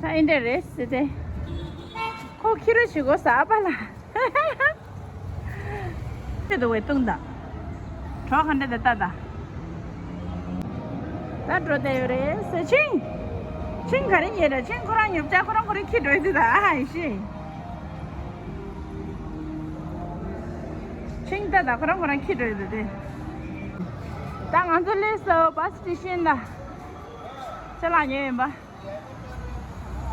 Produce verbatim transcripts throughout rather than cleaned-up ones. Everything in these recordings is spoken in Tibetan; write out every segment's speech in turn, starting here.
ཨ་འདྲ་རེད་ཟེར་ཏེ། ཁོ་ཁྱི་རོ་བྱེད་དགོས་ཟེར་ཨ་ཕ་ལ། ཁྱོད་དུ་བའི་བཏུང་ད། གྲོགས་ག་འདྲ་ད་ལྟ་ད། ད་འགྲོ་བསྡད་ཡོད་རེད་ཟེར་ཆིང་། ཆིང་ག་རེ་ཉེ་རེད། ཆིང་ཁོ་རང་ཉོབ་ཆ་ཁོ་རང་ཁོ་རང་ཁྱི་འགྲོ་ཡི་ད་ཨ་ཧ་ཡི་ཤི། ཆིང་ད་ད་ཁོ་རང་ཁོ་རང་ཁྱི་འགྲོ་ཡི་ད་དེ། ད་ང་ཚོ་སླེབས་སོང་། བ་སི་ཊེ་ཤན་ད། ཅ་ལག་ཉོས་ཡིན་པ།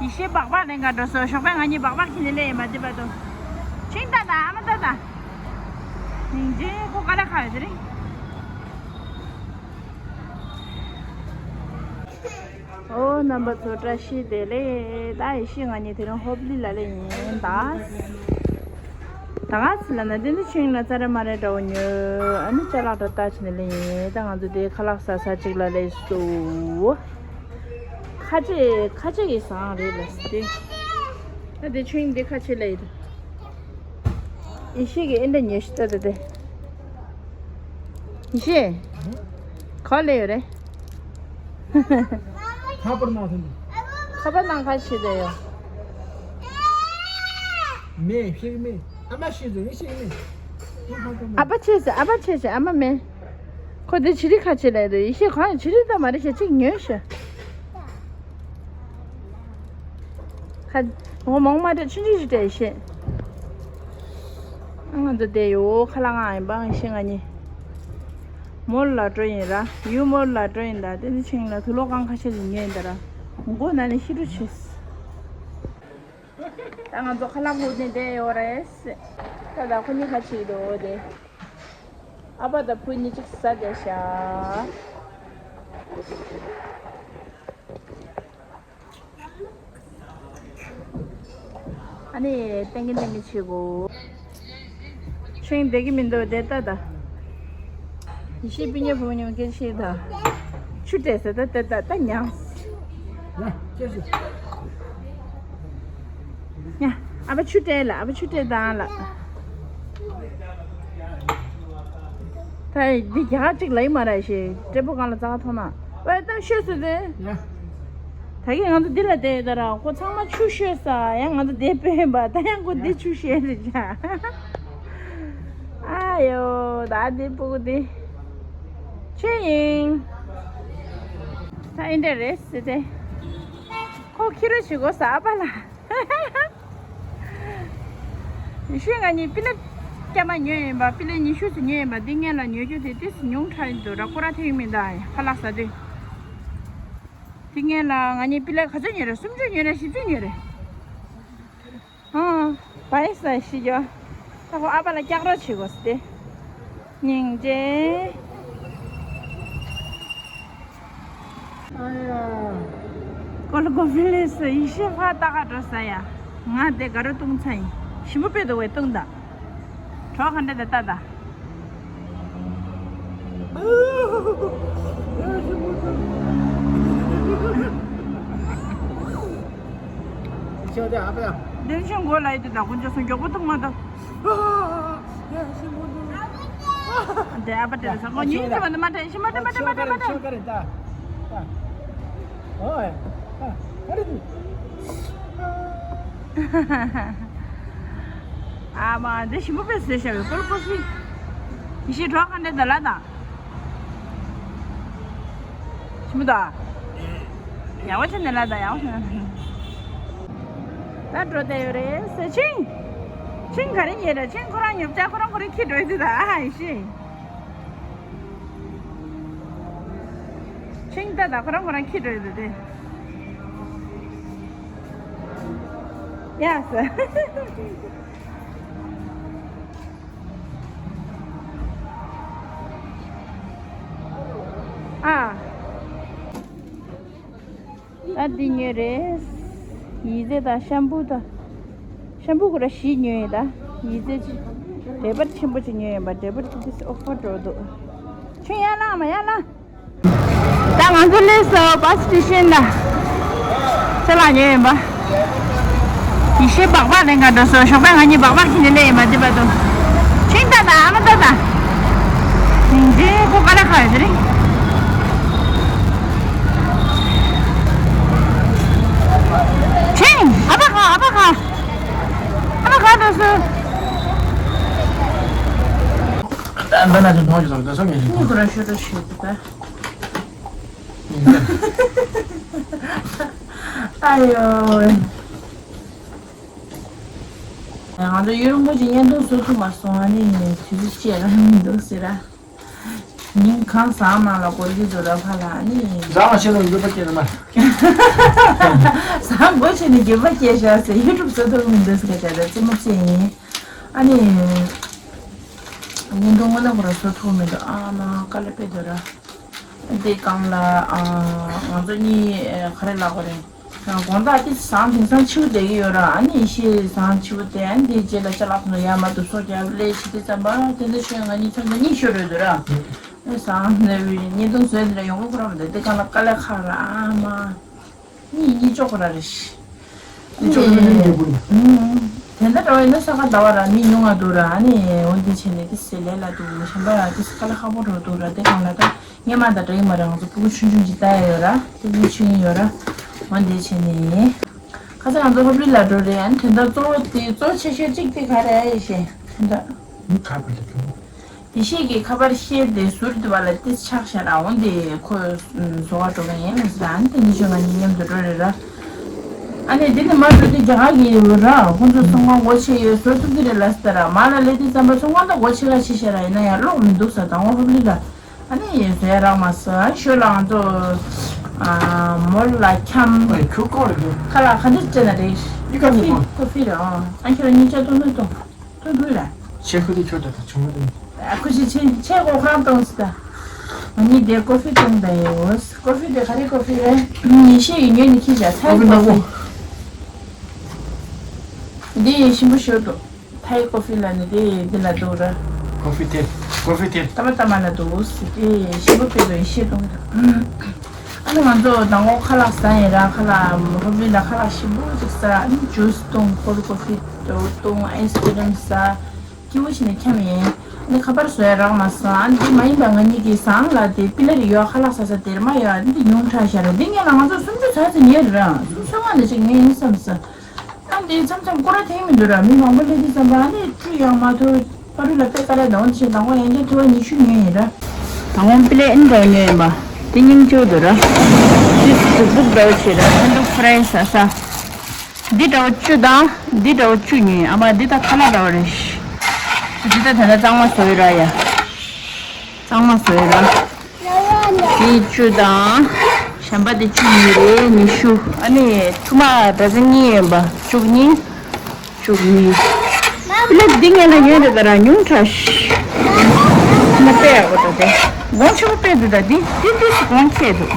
ཡེ་ཤེས་སྦག་སྦག་ལེན་ག་འགྲོ་སོང་། ཞོགས་པ་ང་གཉིས་སྦག་སྦག་ཁྱེར་ནས་སླེབས་ཡིན་པ་འདི་བར་དུ། ཆིང་ད་ད་ཨ་མ་ད་ད། ཉིན་རྗེས་ཁོ་ཀ་ལ་ཁ་ཡོད་དེ་རིང་། ཨོ་རྣམ་པ་ཚོ་བཀྲ་ཤིས་བདེ་ལེགས། ད་ཡེ་ཤེས་ང་གཉིས་དེ་རིང་ཧོབ་ལི་ལ་ལེ་ཡིན་ད། ད་ག་ཚི་ལ་ན་དེ་ནི་ཆིང་ལ་ཙ་ར་མ་རེ་འདྲ་བོ་ཉོས། ཨ་ནི་ཅ་ལག་འདྲ་ལྟ་ཕྱིན་ནས་ལེ་ཡིན། ད་ང་ཚོ་དེ་ཁ་ལག་ཟ་ས་གཅིག་ལ་ལེ་སུ། ཁ་ཆེ་ཁ་ཆེ་གི་ཟངས་རེད་ལ་སི་དེ། ད་དེ་ཆུང་འདི་ཁ་ཆེ་ལ་ཡིན། ཡེ་ཤེས་ཀྱི་ཨེ་འདྲ་ཉེ་ཤི་ད་དེ་དེ། ཡེ་ཤེས། ག་ལེ་ཡོད་རེད། ཁ་པར་ནང་ཐོན། ཁ་པར་ནང་ཁ་ཆེ་དེ་ཡོད། མེ་ཤེས་མེ། ཨ་མ་ཤེས་ཟེར་མེ་ཤེས་མེ། ཨ་ཕ་ཆེ་ཟེར་ཨ་ཕ་ཆེ་ཟེར་ཨ་མ་མེ། ཁོ་དེ་ཆི་རི་ཁ་ཆེ་ལས་དུ་ཡེ་ཤེས་གང་ཆི་རི་ད་མ་རེད་ཤེ་གཅིག་ཉོས་ཤེ། ཁ་ངོ་མོང་མ་སྤྲད་ཆུང་ཆུང་ཞིག་སྤྲད་ཤེ། ང་ཚོ་དེ་ཡོ་ཁ་ལ་ང་ཡིན་པ་ང་ཤེ་ང་གཉིས། མོ་ལ་འགྲོ་ཡིན་ར་ཡུ་མོ་ལ་འགྲོ་ཡིན་ད་དེ་ནི་ཆིང་ལ་དུ་ལོ་གང་ཁ་ཤས་ལ་ཉོས་ཡིན་ད་ར། མགོ་ན་ནི་ཤི་རུ་ཆུས། ད་ང་ཚོ་ཁ་ལག་ཕུག་ནས་བསྡད་ཡོད་རེད། ད་ད་ཁོ་གཉིས་ཁ་ཕྱེ་འདུག་དེ། ཨ་ཕ་དང་བུ་གཉིས་གཅིག་ཟ་བསྡད་ཤག་ཨ་ནི་ཏན་གི་ཏན་གི་བྱེད་དགོས། ཆུང་བསྡད་ཀྱི་མི་འདུག་དེ་ལྟ་ད། ཡེ་ཤེས་སྤུན་ཉེ་བུ་མོ་ཉུང་སྐད་ཤེས་ད། ཆུ་སྤྲད་ཟེར་ད་དེ་ལྟ་ད་ཉང་། ཡ། ཨ་ཕ་ཆུ་སྤྲད་ལ་ཨ་ཕ་ཆུ་སྤྲད་དང་ལ། ད་འདི་རྒྱ་གར་གཅིག་ལ་ཡི་མ་ར་ཤེས་སྤྲད་པོ་གང་ལ་རྩ་བ་མཐོང་ན། ཨོ་ད་ཤོད་ཟེར་དེ། ཡ། ད་གིན་ང་ཚོ་འདི་ལ་བསྡད་ཡོད་ད་ར་ཁོ་ཚང་མ་ཆུ་ཤོད་ས་ཡང་ང་ཚོ་བསྡད་པས་ཡིན་པ་ད་ཡང་ཁོ་འདི་ཆུ་ཤོད་རེད་ཅག་ཨ་ཡོ་ད་འདི་སྤུ་གུ་འདི་ཆོས་ཡིན། ད་ཨེ་འདྲ་རེད་ཟེར་ཏེ། ཁོ་ཁྱི་རོ་བྱེད་དགོས་ཟེར་ཨ་ཕ་ལ། ཡེ་ཤེས་ང་གཉིས་པི་ལེ་སྐྱ་མ་ཉོས་ཡིན་པ་པི་ལེ་ཉི་ཤུ་ཙམ་ཉོས་ཡིན་པ་འདི་སྔོན་ལ་ཉོ་རྒྱུ་དེ་ཏིས་ཉུང་དྲགས་ཡིན་འདུག་ར་སྐོར་ར་ཐེབས་ཀྱི་མི་འདུག་ཨ་ཡ་ཁ་ལག་ཟ་དུས། དེ་སྔོན་ལ་ང་གཉིས་པི་ལེ་ག་ཚོད་ཉོས་རེད། སུམ་ཅུ་ཉོས་རེད་བཞི་བཅུ་ཉོས་རེད། ཨང་། བའི་ས་ཤི་ཡོ། ད་ཁོ་ཨ་ཕ་ལ་སྐྱག་རོགས་བྱེད་དགོས་སྟེ། སྙིང་རྗེ། ཨ་ཡ། ཀོ་ལ་ཀོ་ཕི་ལེ་སི་ཡེ་ཤེས་ཕ་ད་ག་འགྲོ་ས་ཡ། ང་དེ་ག་རུ་བཏུང་ཚ་ཡིན། ཞིམ་པོ་དཔེ་འདུག་བས་བཏུང་ད། གྲོགས་ག་འདྲ་ད་ལྟ་ད། ཁྱོད་དེ་ཨ་ཕ་ཡ། དེ་ཆུང་མགོ་ལ་ཡི་དེ་ད་དཀོན་མཆོག་གསུམ་མགྱོགས་པོ་བཏུང་མ་ད། དེ་ཨ་ཕ་དེ་ས་ཁོ་ཉིད་ཀྱི་མ་ད་མ་དྲན་ཤི་མ་དྲན་མ་དྲན་མ་དྲན་མ་དྲན། ཨ་མ་འདི་ཞིམ་པོ་དཔེ་བཟོས་བཞག་པའི་ཀོལ་ཀོ་ཕི། ཡེ་ཤེས་གྲོགས་ག་འདྲ་ད་ལ་ད། ཞིམ་པོ་ད། ཡག་པོ་བྱས་ནས་ལ་ད་ཡག་པོ་བྱས་ནས། ད་འགྲོ་བསྡད་ཡོད་རེད་ཟེར་ཆིང་། ཆིང་ག་རེ་ཉེ་རེད། ཆིང་ཁོ་རང་ཉོབ་ཆ་ཁོ་རང་ཁོ་རང་ཁྱི་འགྲོ་ཡི་ད་ཨ་ཧ་ཡེ་ཤེས། ཆིང་ད་ད་ཁོ་རང་ཁོ་རང་ཁྱི་འགྲོ་ཡི་ད་དེ། ཡ་ཟེར། ཨ། ད་འདི་ཉོས་རེད། ཡི་ཙེ་དང་ཤམ་བུ་དང་། ཤམ་བུ་ཁོ་ར་བཞི་ཉོས་ཡིན་ད། ཡི་ཙེ་ཅི། འབྲས་བལ་ཆེན་པོ་ཅིག་ཉོས་ཡིན་པ་འབྲས་བལ་དེ་ཨོ་ཕར་འགྲོ་འདུག་ཁྱོད་ཡར་ལངས་མ་ཡར་ལངས། ད་ང་ཚོ་སླེབས་སོང་བ་སི་ཊེ་ཤན་ལ། ཅ་ལག་ཉོས་ཡིན་པ། ཡེ་ཤེས་སྦག་སྦག་ལེན་ག་འགྲོ་སོང་ཞོགས་པ་ང་གཉིས་སྦག་སྦག་ཁྱེར་ནས་སླེབས་ཡིན་པ་འདི་བར་དུ། ཆིང་ད་ད་ཨ་མ་ད་ད། ཉིན་རྗེས་ཁོ་ཀ་ལ་ཁ་ཡོད་དེ་རིང་། ད་ན་ཅིག་མཐོང་ཞིག་དང་ད་སང་ངས་ཅིག་མཐོང་། ཁོ་རང་ཤོད་འགྲོ་ཤོད་ཀྱི་ད། ཨ་ཡོ། ང་ཚོ་ཡུན་རིང་པོ་ཅིག་བརྙན་ཐུང་བཟོ་ཐུབ་མ་སོང་། ཨ་ནི་དུས་ཚོད་ཅིག་རག་མི་འདུག་ཟེར་ར། ཉིན་གང་བཟང་མ་ལ་འགོར་གྱི་འདུག་ར་ཕ་ལ་ཨ་ནི། བཟང་བ་ཆེ་ལ་འགྱོད་པ་སྐྱེས་ན་མ། བཟང་པོ་བྱས་ནས་འགྱོད་པ་སྐྱེས་ཤག་ཟེར། ཡུ་ཊུབ་བཟོ་ཐུབ་མི་འདུག་ཟེར་ག་བྱ་ད་རྩེད་མོ་རྩེ་ཡིན། ཨ་ནི། བརྙན་ཐུང་དངོས་གནས་ཁོ་རང་བཟོ་ཐུབ་མི་འདུག་ཨ་མ་དཀའ་ལས་དཔེ་འདུག་ར། དེ་སྒང་ལ་ཨ་ང་ཚོ་གཉིས་ཨ་ག་རེ་ལབ་དགོས་རེད། དགོང་དག་དེ་བཟང་དེང་སང་འཕྱི་པོ་བསྡད་ཀྱི་ཡོད་ར། ཨ་ནི་ཡེ་ཤེས་བཟང་འཕྱི་པོ་བསྡད། ཨ་ནི་དེའི་རྗེས་ལ་ཅ་ལག་ཚོ་ཡར་མར་དུ་གསོག་རྒྱབ་ལས་བྱེད་དུས་ཙམ་པ་དེ་འདྲ་བྱས་ང་གཉིས་མཚམས་མཚམས་གཉིད་ཤོར་ཡོད་འདུག་ར། ཨ་བཟང་ནས་བརྙན་ཐུང་བཟོས་འདི་འདྲ་ཡོང་གི་ཁོ་རང་མི་འདུག་དེ་སྒང་ལ་དཀའ་ལས་ཁག་ར་ཨ་མ། གཉིད་གཉིད་ཅོག་ར་རེད། གཉིད་ཅོག་ར་རེད། ཨུམ། དེ་འདྲ་འདྲ་བ་ཡིན་ན་ས་ག་ཟླ་བ་ར་མི་ཉུང་ང་འདུག་ར། ཨ་ནི་འོ་འདི་བྱས་ནས་དེ་སེ་ལས་ལ་འདུག་གཞན་པ་ར་དེ་ས་ག་ལ་ཁག་པོ་འགྲོ་འདུག་ར། དེ་སྒང་ལ་ད་སྔས་མ་དང་འདྲ་གི་མ་རེད། ང་ཚོ་ཕྲུ་གུ་ཆུང་ཆུང་ཅིག་ལྟ་ཡ་ཡོད་ར། དེ་ཕྲུ་གུ་ཆུང་ཡིན་ཡོད་ར། འོ་འདི་བྱས་ནས་ཁ་སང་ང་ཚོ་ཧོབ་ལི་ལ་འགྲོ་རེད། ཨ་ནི་དོན་དག་གཙོ་བོ་དེ་གཙོ་ཆེ་ཤོས་གཅིག་དེ་ག་རེ་ཨེ་ཤེས་དོན་དག་མི་ཁ་པར་ལ་འགྲོ། དེ་ཤེས་ཀྱི་ཁ་པར་ཤེས་དེ་ཟུར་དུ་བ་ལ་ཏིས་ཆག་ཤ་ར། འོན་ཏེ་ཁོ་བཟོ་བ་འགྲོ་གི་ཡིན་ཟེར། ཨ་ནི་དེ་ནི་ཆོས་ང་གཉིས་མཉམ་དུ་འགྲོ་རེད་ར། ཨ་ནི་དེ་ནི་མ་འགྲོ་དུས་རྒྱ་གར་གྱི་ཡོད་ར། ཁོང་ཚོ་ཚོང་ཁང་སྒོ་ཕྱེ་ཡོད་བཟོ་ཐུབ་ཀྱི་རེད་ལ་ཟེར་ར། མ་ལ་ལས་དེ་ཙམ་པ་ཚོང་ཁང་ད་སྒོ་ཕྱེ་ག་ཕྱེ་ཤ་ར། ཡིན་ན་ཡང་ཀློག་མི་འདུག་ཟེར། དང་པོ་ཧོབ་ལི་ལ་ཨ་ནི་བཟོ་ཡ་རག་མ་སོང་། ཨ་ནི་ཞོལ་ལ་ང་ཚོ་མོལ་ལ་འཁྱམ། ཁ་ལག་ག་འདྲ་སྤྲད་ན་རེད། ཡི་ག་ནི་ཀོ་ཧྥི་ར། ཨ་ཁྱོད་གཉིས་ཆ་གཏོང་ན་གཏོང་། ཏུ་ཏུ་ལ། ཆེ་ཁུ་དེ་ཁྱོད་ད་ད་ཆུང་མ་དེ། ཨ་ཁུ་ཆེ་ཆེ་ཆེ་གོ་ཁང་གཏོང་སི་ད། ང་གཉིས་དེ་ཀོ་ཧྥི་གཏོང་ད་ཡོད། ཀོ་ཧྥི་དེ་ག་རེ་ཀོ་ཧྥི་རེད། ཉི་ཤེས་ཡིན་ཉོས་ནི་ཁྱི་ཞག་ཐའི་ཀོ་ཧྥི། འདི་ཡིན་ཞིམ་པོ་ཤོར་འདུག་ཐའི་ཀོ་ཧྥི་ལ་ནི་དེ་འདི་ལ་འདུག་ར། ཀོ་ཧྥི་ཐེ། ཀོ་ཧྥི་ཐེ། ཏ་མ་ཏ་མ་ལ་འདུག་སི་དེ་ཞིམ་པོ་དཔེ་འདུག་ཡིན་ཤེས་གཏོང་གི་འདུག་ཨ་ནི་ང་ཚོ་མདང་དགོང་ཁ་ལག་ཟ་ཡིན་ར། ཁ་ལག་ཧོབ་ལི་ལ་ཁ་ལག་ཞིམ་པོ་ཅིག་ཟ། ཨ་ནི་ཇུས་བཏུང་ཁོལ་ཀོ་ཧྥི་བཏུང་ཨའི་སི་ཀི་རིམ་ཟ། སྐྱིད་པོ་བྱས་ནས་འཁྱམས་ཡིན། ཨ་ནི་ཁ་པར་བཟོ་ཡ་རག་མ་སོང་། ཨ་ནི་འདི་མ་ཡིན་པ་ང་གཉིས་ཀྱི་ཟངས་ལ་དེ་པི་ལེ་རི་ཡོད། ཁ་ལག་ཟ་ས་དེར་མ་ཡོད། ཨ་ནི་འདི་ཉུང་དྲགས་ཤག་ར། འདི་ངས་ལ་ང་ཚོ་སུམ་ཅུ་ཚར་ཚར་ཉོས་རེད་ར། སུམ་ཅུ་ལྔ་ནས་ཅིག་ཉོས་ཡིན་བསམ་སོང་། ཨ་འདི་མཚམས་མཚམས་སྐོར་ར་ཐེངས་མི་འདུག་ར། མི་མང་པོ་སླེབས་དུས་ཙམ་པ་ཨ་ནི་བཀྲུས་ཡང་མ་ཐུབ། ཕ་རུ་ལ་པེ་ཀ་ར་དང་ཆེ་དང་པོ་ཡང་བསྐྱར་ཐུབ་པ་ཉི་ཤུ་ཉོས་ཡིན་ར། དང་པོ་པི་ལེ་ཨིན་འདྲ་ཉོས་ཡིན་པ། དེ་སྙིང་རྗེ་འདུག་ར། དེ་གཟུགས་པོ་འདྲ་བོ་བྱེད་ར། ཧན་དུ་ཁོ་རའི་ཟ་ས། འདི་འདྲ་བོ་བཅུ་དང་འདི་འདྲ་བོ་བཅུ་ཉོས། ཨ་མ་འདི་ད་ཁ་ལག་འདྲ་བོ་རེད། འདི་ད་ད་ལྟ་གཙང་མ་བཟོ་ཡི་ར་ཡ། གཙང་མ་བཟོ་ཡི་ར། འདི་བཅུ་དང་། གཞན་པ་འདི་བཅུ་གཉིས་རེད། ཉི་ཤུ། ཨ་ནི་ཐུ་མ་ད་ཚན་གཉིས་ཡིན་པ། བཅུ་གཉིས། བཅུ་གཉིས། ལབ་འདི་ངས་ལ་ཉོས་རེད་ད་ར། ཉུང་དྲགས་ཤག་ཐུ་མ་དཔེ་ཡག་པོ་འདུག་དེ་གོང་ཆེ་པོ་དཔེ་འདུག་ད་འདི་འདི་འདི་སུ་གོང་ཁེ་འདུག་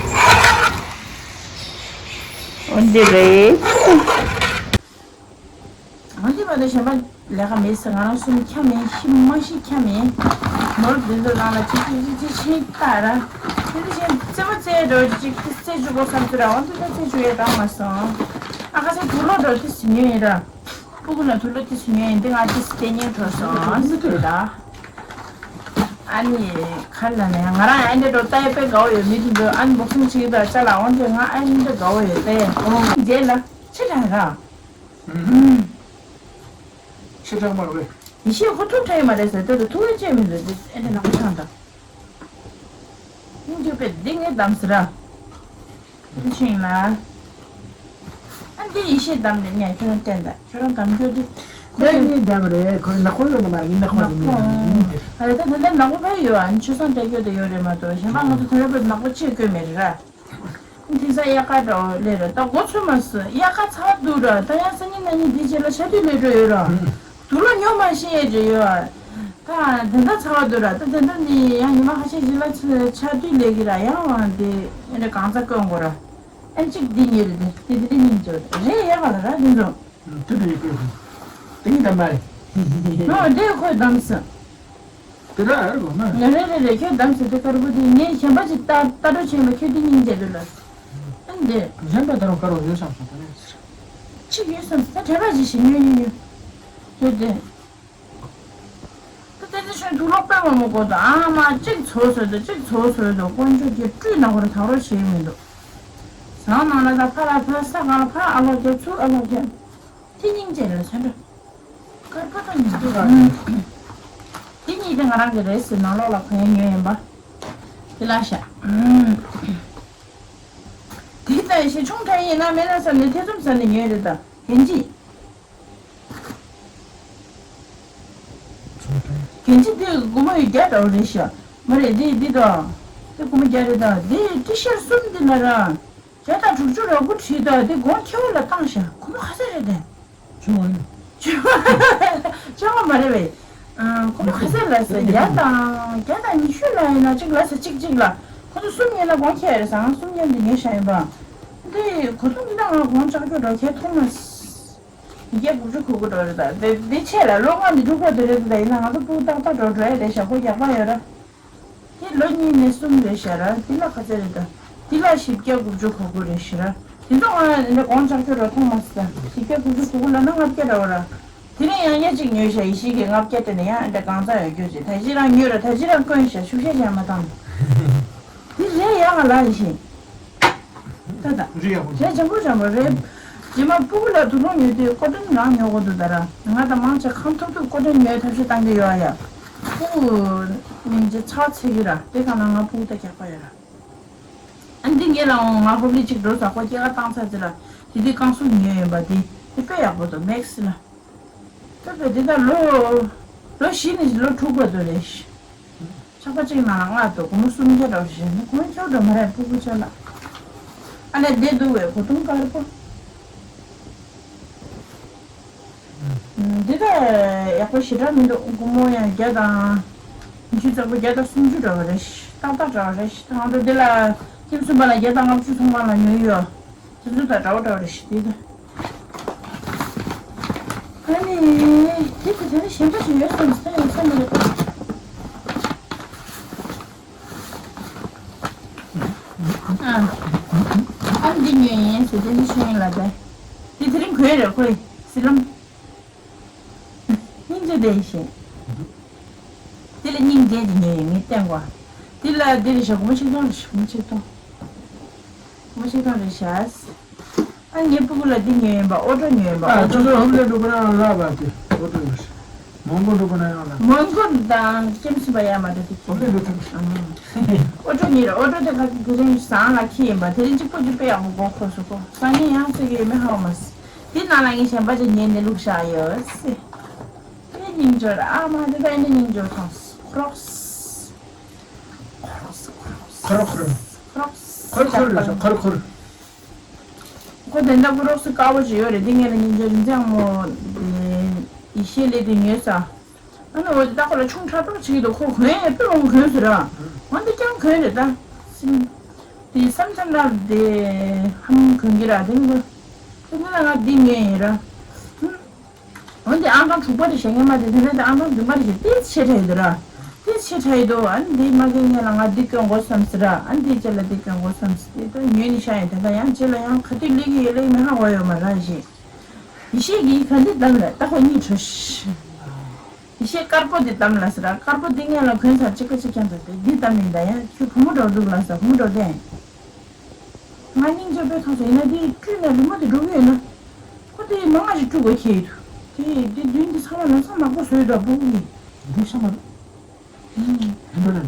འོ་འདི་རེད། ང་ཚོའི་བར་དུ་གཞན་པ་ལས་ཀ་མེད་ཟེར། ང་རང་གསུམ་འཁྱམ་མེད། ཤི་མ་ཤི་འཁྱམ་མེད། ནོར་འདི་ཚོ་རང་ལ་ཅིག་ཅིག་ཅིག་ཅིག་ཤིག་ལྟ་ར། དེ་འདི་བཞིན་རྩེད་མོ་རྩེ་འགྲོ་ཅིག་ཅིག་རྩེ་བཅུག་གོ་བསམ་ཚུལ་ར། འོ་འདི་ཚོ་རྩེ་བཅུག་ཡས་རག་མ་སོང་། ཨ་ཁ་སང་དུག་ལོག་འགྲོ་དེ་ཟིན་ཡོད་ཡིན་ར། སྤུ་གུ་ལ་དུག་ལོག་དེ་ཟིན་ཡོད་ཡིན། འདི་ང་དེ་ཟིན་ཏེ་ཉན་འགྲོ་སོང་ཟེར་ད། ཨ་ནི་ག་ལ་ནས་ང་རང་ཨ་འདྲ་འགྲོ་ལྟ་ཡས་དཔེ་དགའ་བོ་ཡོད། མི་དེ་ཚོ་ཨ་ནི་འབོག་སེམས་བྱེད་ཀྱི་འདུག་ཅ་ལག་འོ་འདི་ང་ཨ་འདྲ་དགའ་བོ་ཡོད་ལྟ་ཡས། རྗེས་ལ་ཕྱི་དྲགས་ར། ཕྱི་དྲགས་མ་རེད། ཡེ་ཤེས་ཁོ་ཐུག་དྲགས་ཡོད་མ་རེད་ཟེར། དེ་ལ་ཐུག་ཡས་ཅེས་མི་འདུག་དེ་ཨེ་འདྲ་ནག་པོ་ཆགས་འདུག་སྙིང་རྗེ་པས་འདི་ངས་བདམས་ཟེར་ར། འདི་ཤིང་ལ། ཨ་འདི་ཡེ་ཤེས་བདམས་ནས་ངས་ཁྱོད་རང་བསྟན་ད་ཁྱོད་རང་བདམས་རྒྱུ་འདི། ཁོ་ཡང་ངས་བདམས་རེད། ཁོ་ནག་པོ་ཡོད་ན་མ་ཡིན་ན་ཁོ་ནག་པོ་ཡིན་ན་ཡིན་དེ། ཨ་རེད་ད། ད་ལྟ་ནག་པོ་ཕ་ཡོད། ཨ་ནི་ཆུ་སྲང་སྤྲད་རྒྱུ་དེ་ཡོད་རེད་མ་གཏོགས་གཞན་པ་ང་ཚོ་དེ་རིང་བོད་ནག་པོ་ཆེ་དགོས་མེད་རེད་ར། དེང་སང་དབྱར་ཁ་འདྲ་བོ་སླེབས་རེད། ད་མགོ་ཚོས་མ་སོང་། དབྱར་ཁ་ཚ་བ་འདུག་ར། ད་ཡང་སང་ཉིན་གནངས་ཉིན་འདི་རྗེས་ལ་ཆར་དུས་སླེབས་འགྲོ་ཡོད་ར། དུག་ལོག་ཉོ་མ་ཤེས་ཡས་ཅིག་ཡོད། ད་དེ་འདྲ་ཚ་བ་འདུག་ར། ད་དེ་འདྲ་ནི་ཡང་ཉི་མ་ཁ་ཤས་ཤིག་ལ་ཆར་དུས་སླེབས་ཀྱི་ར། ཡང་དེ་ཨེ་འདྲ་གང་ཚ་བསྐོན་དགོས་ར། ཨེ་གཅིག་འདི་ཉིད་རེད། དེ་དེ་འདི་ཉིད་ཅིག་རེད། ཡག་ག་ལ་ར་དེ་ཚོ། དེ་འདྲ་ཡིན་དགོས། དེ་ཉིད་ད་མ་རེད། ཨོ་དེ་ཁོས་བདམས་སོང་། དེ་འདྲ་ཨེ་རེད་གོ་མ། རེད་རེད་རེད། ཁྱོད་བདམས་སོང་། དེ་དཀར་པོ་དེ་ངས་གཞན་པ་ཅིག་ལྟ་ལྟ་འགྲོ་བྱས་པ། ཁྱོད་དེ་སྙིང་རྗེ་འདུག་ལ། ཨ་འདི། གཞན་པ་ད་རུང་དཀར་པོ་ཡོད་བསམ་སོང་། ད་རེད་ཟེར། གཅིག་ཡོད་བསམ་སོང་། ད་དྲན་པ་ཅིག་ཞིག་ཉོས་ཉོས་ཉོས། ཁྱོད་དེ། ད་དེ་ཚོ་ཆུང་དུག་ལོག་དཔེ་མང་པོ་དགོས་འདུག་ཨ་མ་གཅིག་ཚོ་བཟོས་འདུག་གཅིག་ཚོ་བཟོས་འདུག་དཀོན་མཆོག་གིས་བཀྲུས་ན་ཁོ་རང་དག་རོགས་བྱེད་མི་འདུག་ཟངས་ནང་ལ་ད་ཕར་ལ་ཕར། ས་སྒང་ལ་ཕར། ཨ་ལོག་རྒྱབ་ཚུར་ཨ་ལོག་རྒྱབ། དེ་སྙིང་རྗེ་རེད་ཟེར་འདྲ། དཀར་པོ་དང་ཉི་ཟླ། དེ་གཉིས་དེ་ང་རང་གི་རེད་ཟེར། ནང་ལོགས་ལ་གོན་ཡས་ཉོས་ཡིན་པ། དེ་ལ་ཤ། ཨུམ། དེ་ལྟ་ཞིག་ཆུང་དྲགས་ཡིན་ན་མེད་ན་བསམ་ནས་ཐེ་ཚོམ་ཟ་ནས་ཉོས་རེད་ད། གན་ཇི། གན་ཇི་དེ་སྒོར་མོ་ཡི་བརྒྱ་འདྲ་བོ་རེད་ཤག་མ་རེད། དེ་འདི་དང་། དེ་སྒོར་མོ་བརྒྱ་རེད་ད། དེ་ཏི་ཤར་གསུམ་འདི་ན་ར། བརྒྱ་དང་དྲུག་ཅུ་རེ་དགུ་བྲིས་ད། དེ་གོང་ཁེ་བོ་ལ་བཏང་ཤག་སྒོར་མོ་ག་ཚོད་རེད་དེ། ཆུང་བ་ནི། ཆུང་བ་མ་རེད་པས། ཨ། སྒོར་མོ་ག་ཚོད་ལ་ཟེར། བརྒྱ་དང་བརྒྱ་དང་ཉི་ཤུ་ལ་ཡིན་ན་གཅིག་ལ་ཟེར། གཅིག་གཅིག་ལ། ཁོ་ཚོ་གསུམ་ཉོས་ན་གོང་ཁེ་རེད་ཟེར། ང་གསུམ་ཉོས་འདི་ཉོས་ཤག་ཡིན་པ། འདི་གོ་ཐུང་འདི་ན་ང་གོང་ལྕགས་ཀྱོག་འདྲ་བོ་ཁེ་མཐོང་མ་སོང་། བརྒྱ་དགུ་བཅུ་གོ་དགུ་འགྲོ་རེད་ད། དེ་དེ་ཆེ་ལ་ལོ་ལྔ་ནས་དྲུག་བར་དུ་རེད་ད། ཡིན་ན་ང་ཚོ་སྤུ་གུ་ཏག་ཏག་འགྲོ་འགྲོ་ཡ་རེད་ཤག་སྒོར་རྒྱག་པ་ཡོད་ར། དེ་ལོ་གཉིས་ནས་གསུམ་རེད་ཤག་ར། དེ་ལ་ག་ཚོད་རེད་ད། དེ་ལ་བཞི་བརྒྱ་དགུ་བཅུ་གོ་དགུ་རེད་ཤག་ར། དེ་ཚོ་ང་འདྲ་གོང་ལྕགས་ཀྱོག་འདྲ་བོ་མཐོང་མ་སོང་ད། བཞི་བརྒྱ་དགུ་བཅུ་གོ་དགུ་ལབ་ན་ལྔ་བརྒྱ་འདྲ་བོ་ར། དེ་རིང་ཡང་སྙེ་གཅིག་ཉོས་ཤག་ཡེ་ཤེས་ཀྱིས་ལྔ་བརྒྱ་སྤྲད་ནས། ཡང་འདྲ་གང་ཚ་ཡོད་རྒྱུ་ཅིག་ད་གཞི་རང་ཉོས་ར། ད་གཞི་རང་བསྐོན་ཤག་ཤུགས་ཤ་ཞིག་མ་བཏང་། དེ་རེད་ཡག་ག་ལ་ཡེ་ཤེས། ད་ད། རེད་ཡག་པོ། རེད་འཇམ་པོ་འཇམ་པོ་རེད། རྗེས་མ་སྤུ་གུ་ལ་དུག་སློང་ཉོས་དུས་སྐོར་ཊོན་རང་ཉོ་དགོས་འདུག་ད་ར། ང་དང་མང་ཆེ་ཁམས་ཐོག་ཏུ་སྐོར་ཊོན་ཉོས་ཐབས་ཤེས་བཏང་གི་ཡོད་ཨ་ཡ། སྤུ་གུ་སྙིང་རྗེ་ཚ་བ་ཚིག་གི་ར། དེ་ག་ན་ང་སྤུ་གུ་ད་རྒྱག་པ་ཡོད་ར། ཨ་འདི་ངེད་ལ་འོང་། ང་ཧོབ་ལི་གཅིག་འགྲོ་ས་ཁོ་སྐྱེས་ཀ་བཏང་ཚར་ཚེ་ར། དེ་དུས་རྐང་སུག་ཉོས་ཡོད་པ། དེ་དེ་དཔེ་ཡག་པོ་འདུག་མེག་སི་ལ། ད་བས་དེ་ད་ལོ་ལོ་བཞི་ནས་ལོ་དྲུག་བར་དུ་རེད། ཆག་པ་གཅིག་ནང་ལ་ལྔ་འདུག་སྒོར་མོ་སུམ་བརྒྱ་འདྲ་བོ་ཞིག་ནི་གོང་ཁྱོད་འགྲོ་མ་རེད། སྤུ་གུ་ཆ་ལ། ཨ་ནི་བསྡད་འདུག་བས་གོ་ཐུང་དཀར་པོ། འདི་ད་ཡག་པོ་ཞེ་དྲག་མི་འདུག་སྒོར་མོ་ཡང་བརྒྱ་དང་ཉི་ཤུ་རྩ་དགུ། བརྒྱ་དང་སུམ་ཅུ་འདྲ་བོ་རེད། ཏག་ཏག་འདྲ་བོ་རེད། ད་ང་ཚོ་འདི་ལ་ཁྱིམ་གསུམ་པ་ལ་བརྒྱ་དང་ལྔ་བཅུ་ཚོང་ཁང་ལ་ཉོས་ཡོད། དེ་ཚོ་དང་འདྲ་བོ་འདྲ་བོ་རེད་ཤག་དེ་ད། ཨ་ནི། དེ་དེ་དེ་ནི་གཞན་པ་ཞིག་ཡོད་བསམ་སྟེ་ཡོད་ས་མ་རེད། ཨ། ཨ་འདི་ཉོས་ཡིན་ཟེར་དེ་ནི་ཤེས་ཡིན་ལ་དེ། དེ་དེ་རིང་གོན་རེད་ཁོས། སི་ལམ། སྙིང་རྗེ་དེ་ཤེས། དེ་ལ་སྙིང་རྗེ་དེ་ཉོས་ཡིན་ངས་བསྟན་གོ། དེ་ལ་དེ་རེད་ཤག་སྒོར་མོ་ཆིག་སྟོང་རེད་ཤག་སྒོར་མོ་ཆིག་སྟོང་། སྒོར་མོ་ཆིག་སྟོང་རེད་ཤག་ཨ་ངའི་སྤུ་གུ་ལ་འདི་ཉོས་ཡིན་པ། ཨོ་ཊོ་ཉོས་ཡིན་པ། ཨ་ཨོ་ཊོ། ཁྱོད་ཚོ་ཧོབ་ལས་འགྲོ་གི་ན་ལ་བ་དེ་ཨོ་ཊོ་ཡོད་ཤག་མོན་གྷོ་འགྲོ་གི་ན་ཡང་ལ། མོན་གྷོ་དང་ཀེམ་སི་པ་ཡ་མ་འགྲོ་དེ། ཧོབ་ལས་འགྲོ་ཐུབ་ཤག་ཨོ་ཊོ་ཉོས་རེད། ཨོ་ཊོ་དེ་ག་དེ་རིང་བཟང་ལ་ཁྱི་ཡིན་པ། དེ་རིང་གཅིག་པོ་གཅིག་པོ་ཡག་པོ་གོ་ཁོ་སོ་ཁོ། སང་ཉིན་ཡང་ཚེ་གི་མི་ཧ་མ་སི། དེ་ནང་ལ་ངས་གཞན་པ་ཅིག་ཉན་ནས་བླུགས་བཞག་ཡོད་སི། དེ་སྙིང་རྗེ་ར། ཨ་མ་དེ་ད་ཨེ་འདྲ་སྙིང་རྗེ་ཐོངས། ཁོ་རོགས། ཁོ་རོགས་ཁོ་རོགས། ཁོ་རོགས། ཁོར་ཁོར་རེད་ཤག་ཁོར་ཁོར། ཁོ་དེ་འདྲ་ཁོ་རོགས་སུ་དཀར་པོ་ཞིག་ཡོད་རེད། དེ་ངེད་ལ་སྙིང་རྗེ་རིན་ཆེན་མོ་དེ་ཡེ་ཤེས་ལས་དེ་ཉོས་ས། ཨ་ནི་འོ་དེ་ད་ཁོ་ལ་ཆུང་དྲགས་ཏོག་ཅིག་འདུག་ཁོ་གོན་ཡས་དཔེ་འོང་གོན་ཟེར་ར། འོ་འདི་ཀྱང་གོན་རེད་ད། སེམས་དེ་བསམ་བསམ་ལ་དེ་ཧམ་གོན་གི་ར། དེ་ནི་དེ་ནི་ང་འདི་ཉོས་ཡིན་ར། འོན་ཏེ་ཨང་གྲངས་དྲུག་པ་རེད་ཤག་སྔོན་མ་དེ། དེ་ནས་དེ་ཨང་གྲངས་བདུན་པ་རེད་ཤག་དེ་ཆེ་དྲགས་ཡོད་དོ་ར། དེ་ཆེ་དྲགས་ཡོད་དོ། ཨ་ནི་དེ་མ་གི་ངས་ལ་ང་འདི་གྱོན་དགོས་བསམ་ཟེར་ར། ཨ་ནི་དེ་ཅེ་ལ་འདི་གྱོན་དགོས་བསམ་ཟེར་དེ་ད་ཉོས་ནི་ཤག་ཡིན། དེ་ད་ཡང་ཅེ་ལ་ཡང་ག་དུས་ལེགས་ཀྱི་ཡོད་ལེགས་མི་ཧ་གོ་ཡོད་མ་ར་ཞེས། ཡེ་ཤེས་ཀྱིས་ག་འདི་གདམ་ལ་ད་ཁོ་གཉིད་བྲོ་ཤི། ཡེ་ཤེས་དཀར་པོ་འདི་གདམ་ལ་ཟེར་ར། དཀར་པོ་འདི་ངས་ལ་གོན་ཚར་གཅིག་པ་གཅིག་རྐྱང་ཟེར་དེ་འདི་གདམ་ཡིན། ད་ཡང་ཁྱོད་བུ་མོ་འགྲོ་འདུག་ལ་ཟེར། བུ་མོ་འགྲོ་དེ། ང་སྙིང་རྗེ་དཔེ་ཐོངས་སོང་། ཡིན་ན་དེ་བཀྲུས་ནས་རི་མོ་དེ་འགྲོ་གི་ཡོད་ན། ཁོ་དེ་མང་ང་ཞིག་བཀྲུ་དགོས་ཁེལ་འདུག་དེ་དེ་མདུན་དེ་ཚང་མ་ལམ་སང་ནག་པོ་བཟོས་འདུག་སྤུ་གུ་གིས། འདི་ཤ་མ་རེད།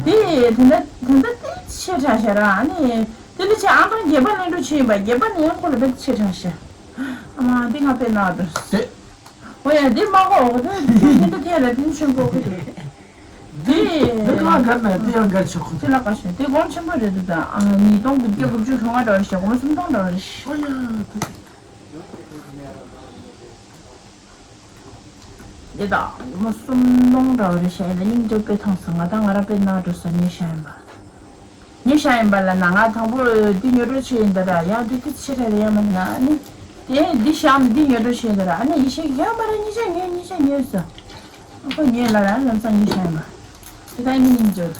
དེ་དེ་འདྲ་དེ་འདྲ་དེ་ཆེ་དྲགས་ཤག་ར། ཨ་ནི་དེ་ལ་ཆེ་ཨང་གྲངས་བརྒྱད་པ་ལེན་འགྲོ་ཆེ་ཡིན་པ། བརྒྱད་པ་ནི་ཡང་ཁོ་ལ་དཔེ་ཆེ་དྲགས་ཤག་ཨ་མ་དེ་ང་དཔེ་ནག་འགྲོ། དེ། འོ་ཡ་དེ་མ་གོ། འོ་དེ་དེ་འདྲ་ཐད་ལ་དེ་ཆེན་པོ་གི་རེད། དེ་དེ་གང་གར་ན་དེ་ཡང་གར་ཆོག་ཁོ་དེ་ལ་ག་ཤོད་དེ་གོང་ཆེན་པོ་རེད་འདུག་ད། ཨ་ཉིས་སྟོང་དགུ་བརྒྱ་དགུ་བཅུ་གོ་ལྔ་འདྲ་བ་རེད་ཤག་སྒོར་མོ་སུམ་སྟོང་འདྲ་བ་རེད་ཤག་ཨོ་ཡ་དེ། དེ་དང་སྒོར་མོ་སུམ་སྟོང་འདྲ་བ་རེད་ཤག་ཡིན་ན་སྙིང་རྗེ་དཔེ་ཐོངས་སོང་། ང་དང་ང་ར་དཔེ་ནག་འགྲོ་ས། ཉོས་ཤག་ཡིན་པ། ཉོས་ཤག་ཡིན་པ་ལ་ན་ང་དང་པོ་འདི་ཉོ་འགྲོ་ཆེ་ཡིན་ད་ར། ཡང་འདི་ཏི་ཆེ་དྲགས་རེད་ཡ་མ་ན་ནི། དེ་འདི་བཞག་ནས་འདི་ཉོ་འགྲོ་ཆེ་ཡིན་ད་ར། ཨ་ནི་ཡེ་ཤེས་ཡོད་མ་རེད། གཉིས་ཆ་ཉོས། གཉིས་ཆ་ཉོས་སོ། ཨ་ཁོ་ཉོས་ལ་ར་ལམ་སང་ཉོས་ཤག་ཡིན་པ། དེ་ད་ནི་སྙིང་རྗེ།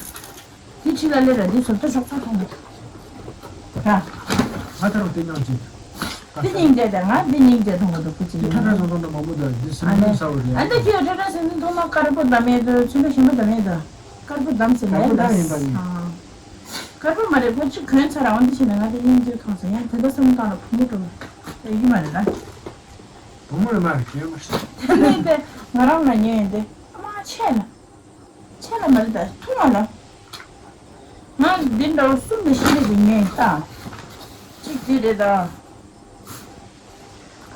དེ་ཁྲི་ལ་ལེ་ར་འདི་སོ་ཏོ་ཤོག་ཚ་ཐོང་གི། ར། ང་ད་རུང་དེ་ཉོ་ཅིག་དེ་སྙིང་རྗེ་དེ་ང་དེ་སྙིང་རྗེ་ཐོང་གི་འདུག་ཁུ་ཅི་ཡིན། ཁྲ་ཁྲ་ཟང་ཟང་དང་མང་པོ་དང་འདི་སེམས་ཨ་ནི་ནི་ས་བ་རེད། ཨ་འདི་ཁྱོད་ཁྲ་ཁྲ་སེམས་ནི་ཐོང་ན་དཀར་པོ་འདམ་ཡས་དུ་ཚོན་པ་ཞིམ་པོ་འདམ་ཡས་དུ། དཀར་པོ་འདམ་ཟེར་ལེ་དཀར་པོ་ལ། འདམ་ཡིན་པ་ཡིན། ཨ། དཀར་པོ་མ་རེད། ཁོ་གཅིག་གོན་ཚར་ར། འོ་འདི་བྱས་ན་ང་དེ་སྙིང་རྗེ་ཐོང་སོང་། ཡང་དེ་ལྟ་བསམ་བློ་བཏང་ལ་བུ་མོ་འགྲོ་ཡོད་ཀྱི་མ་རེད་ལ། བུ་མོ་རེད་མ་རེད་གྱོན་མ་ཤེས། དེ་ནས་དེ་ང་རང་ལ་ཉོས་ཡིན་ཏེ། ཨ་མ་ཆེ་ལ། ཁྱེད་ལ་མ་རེད་ད་ཐུག་མ་ལ། ང་འདི་འདྲ་བོ་གསུམ་དང་བཞི་རེ་རེ་ཉོས་ད། གཅིག་འདི་རེད་ད།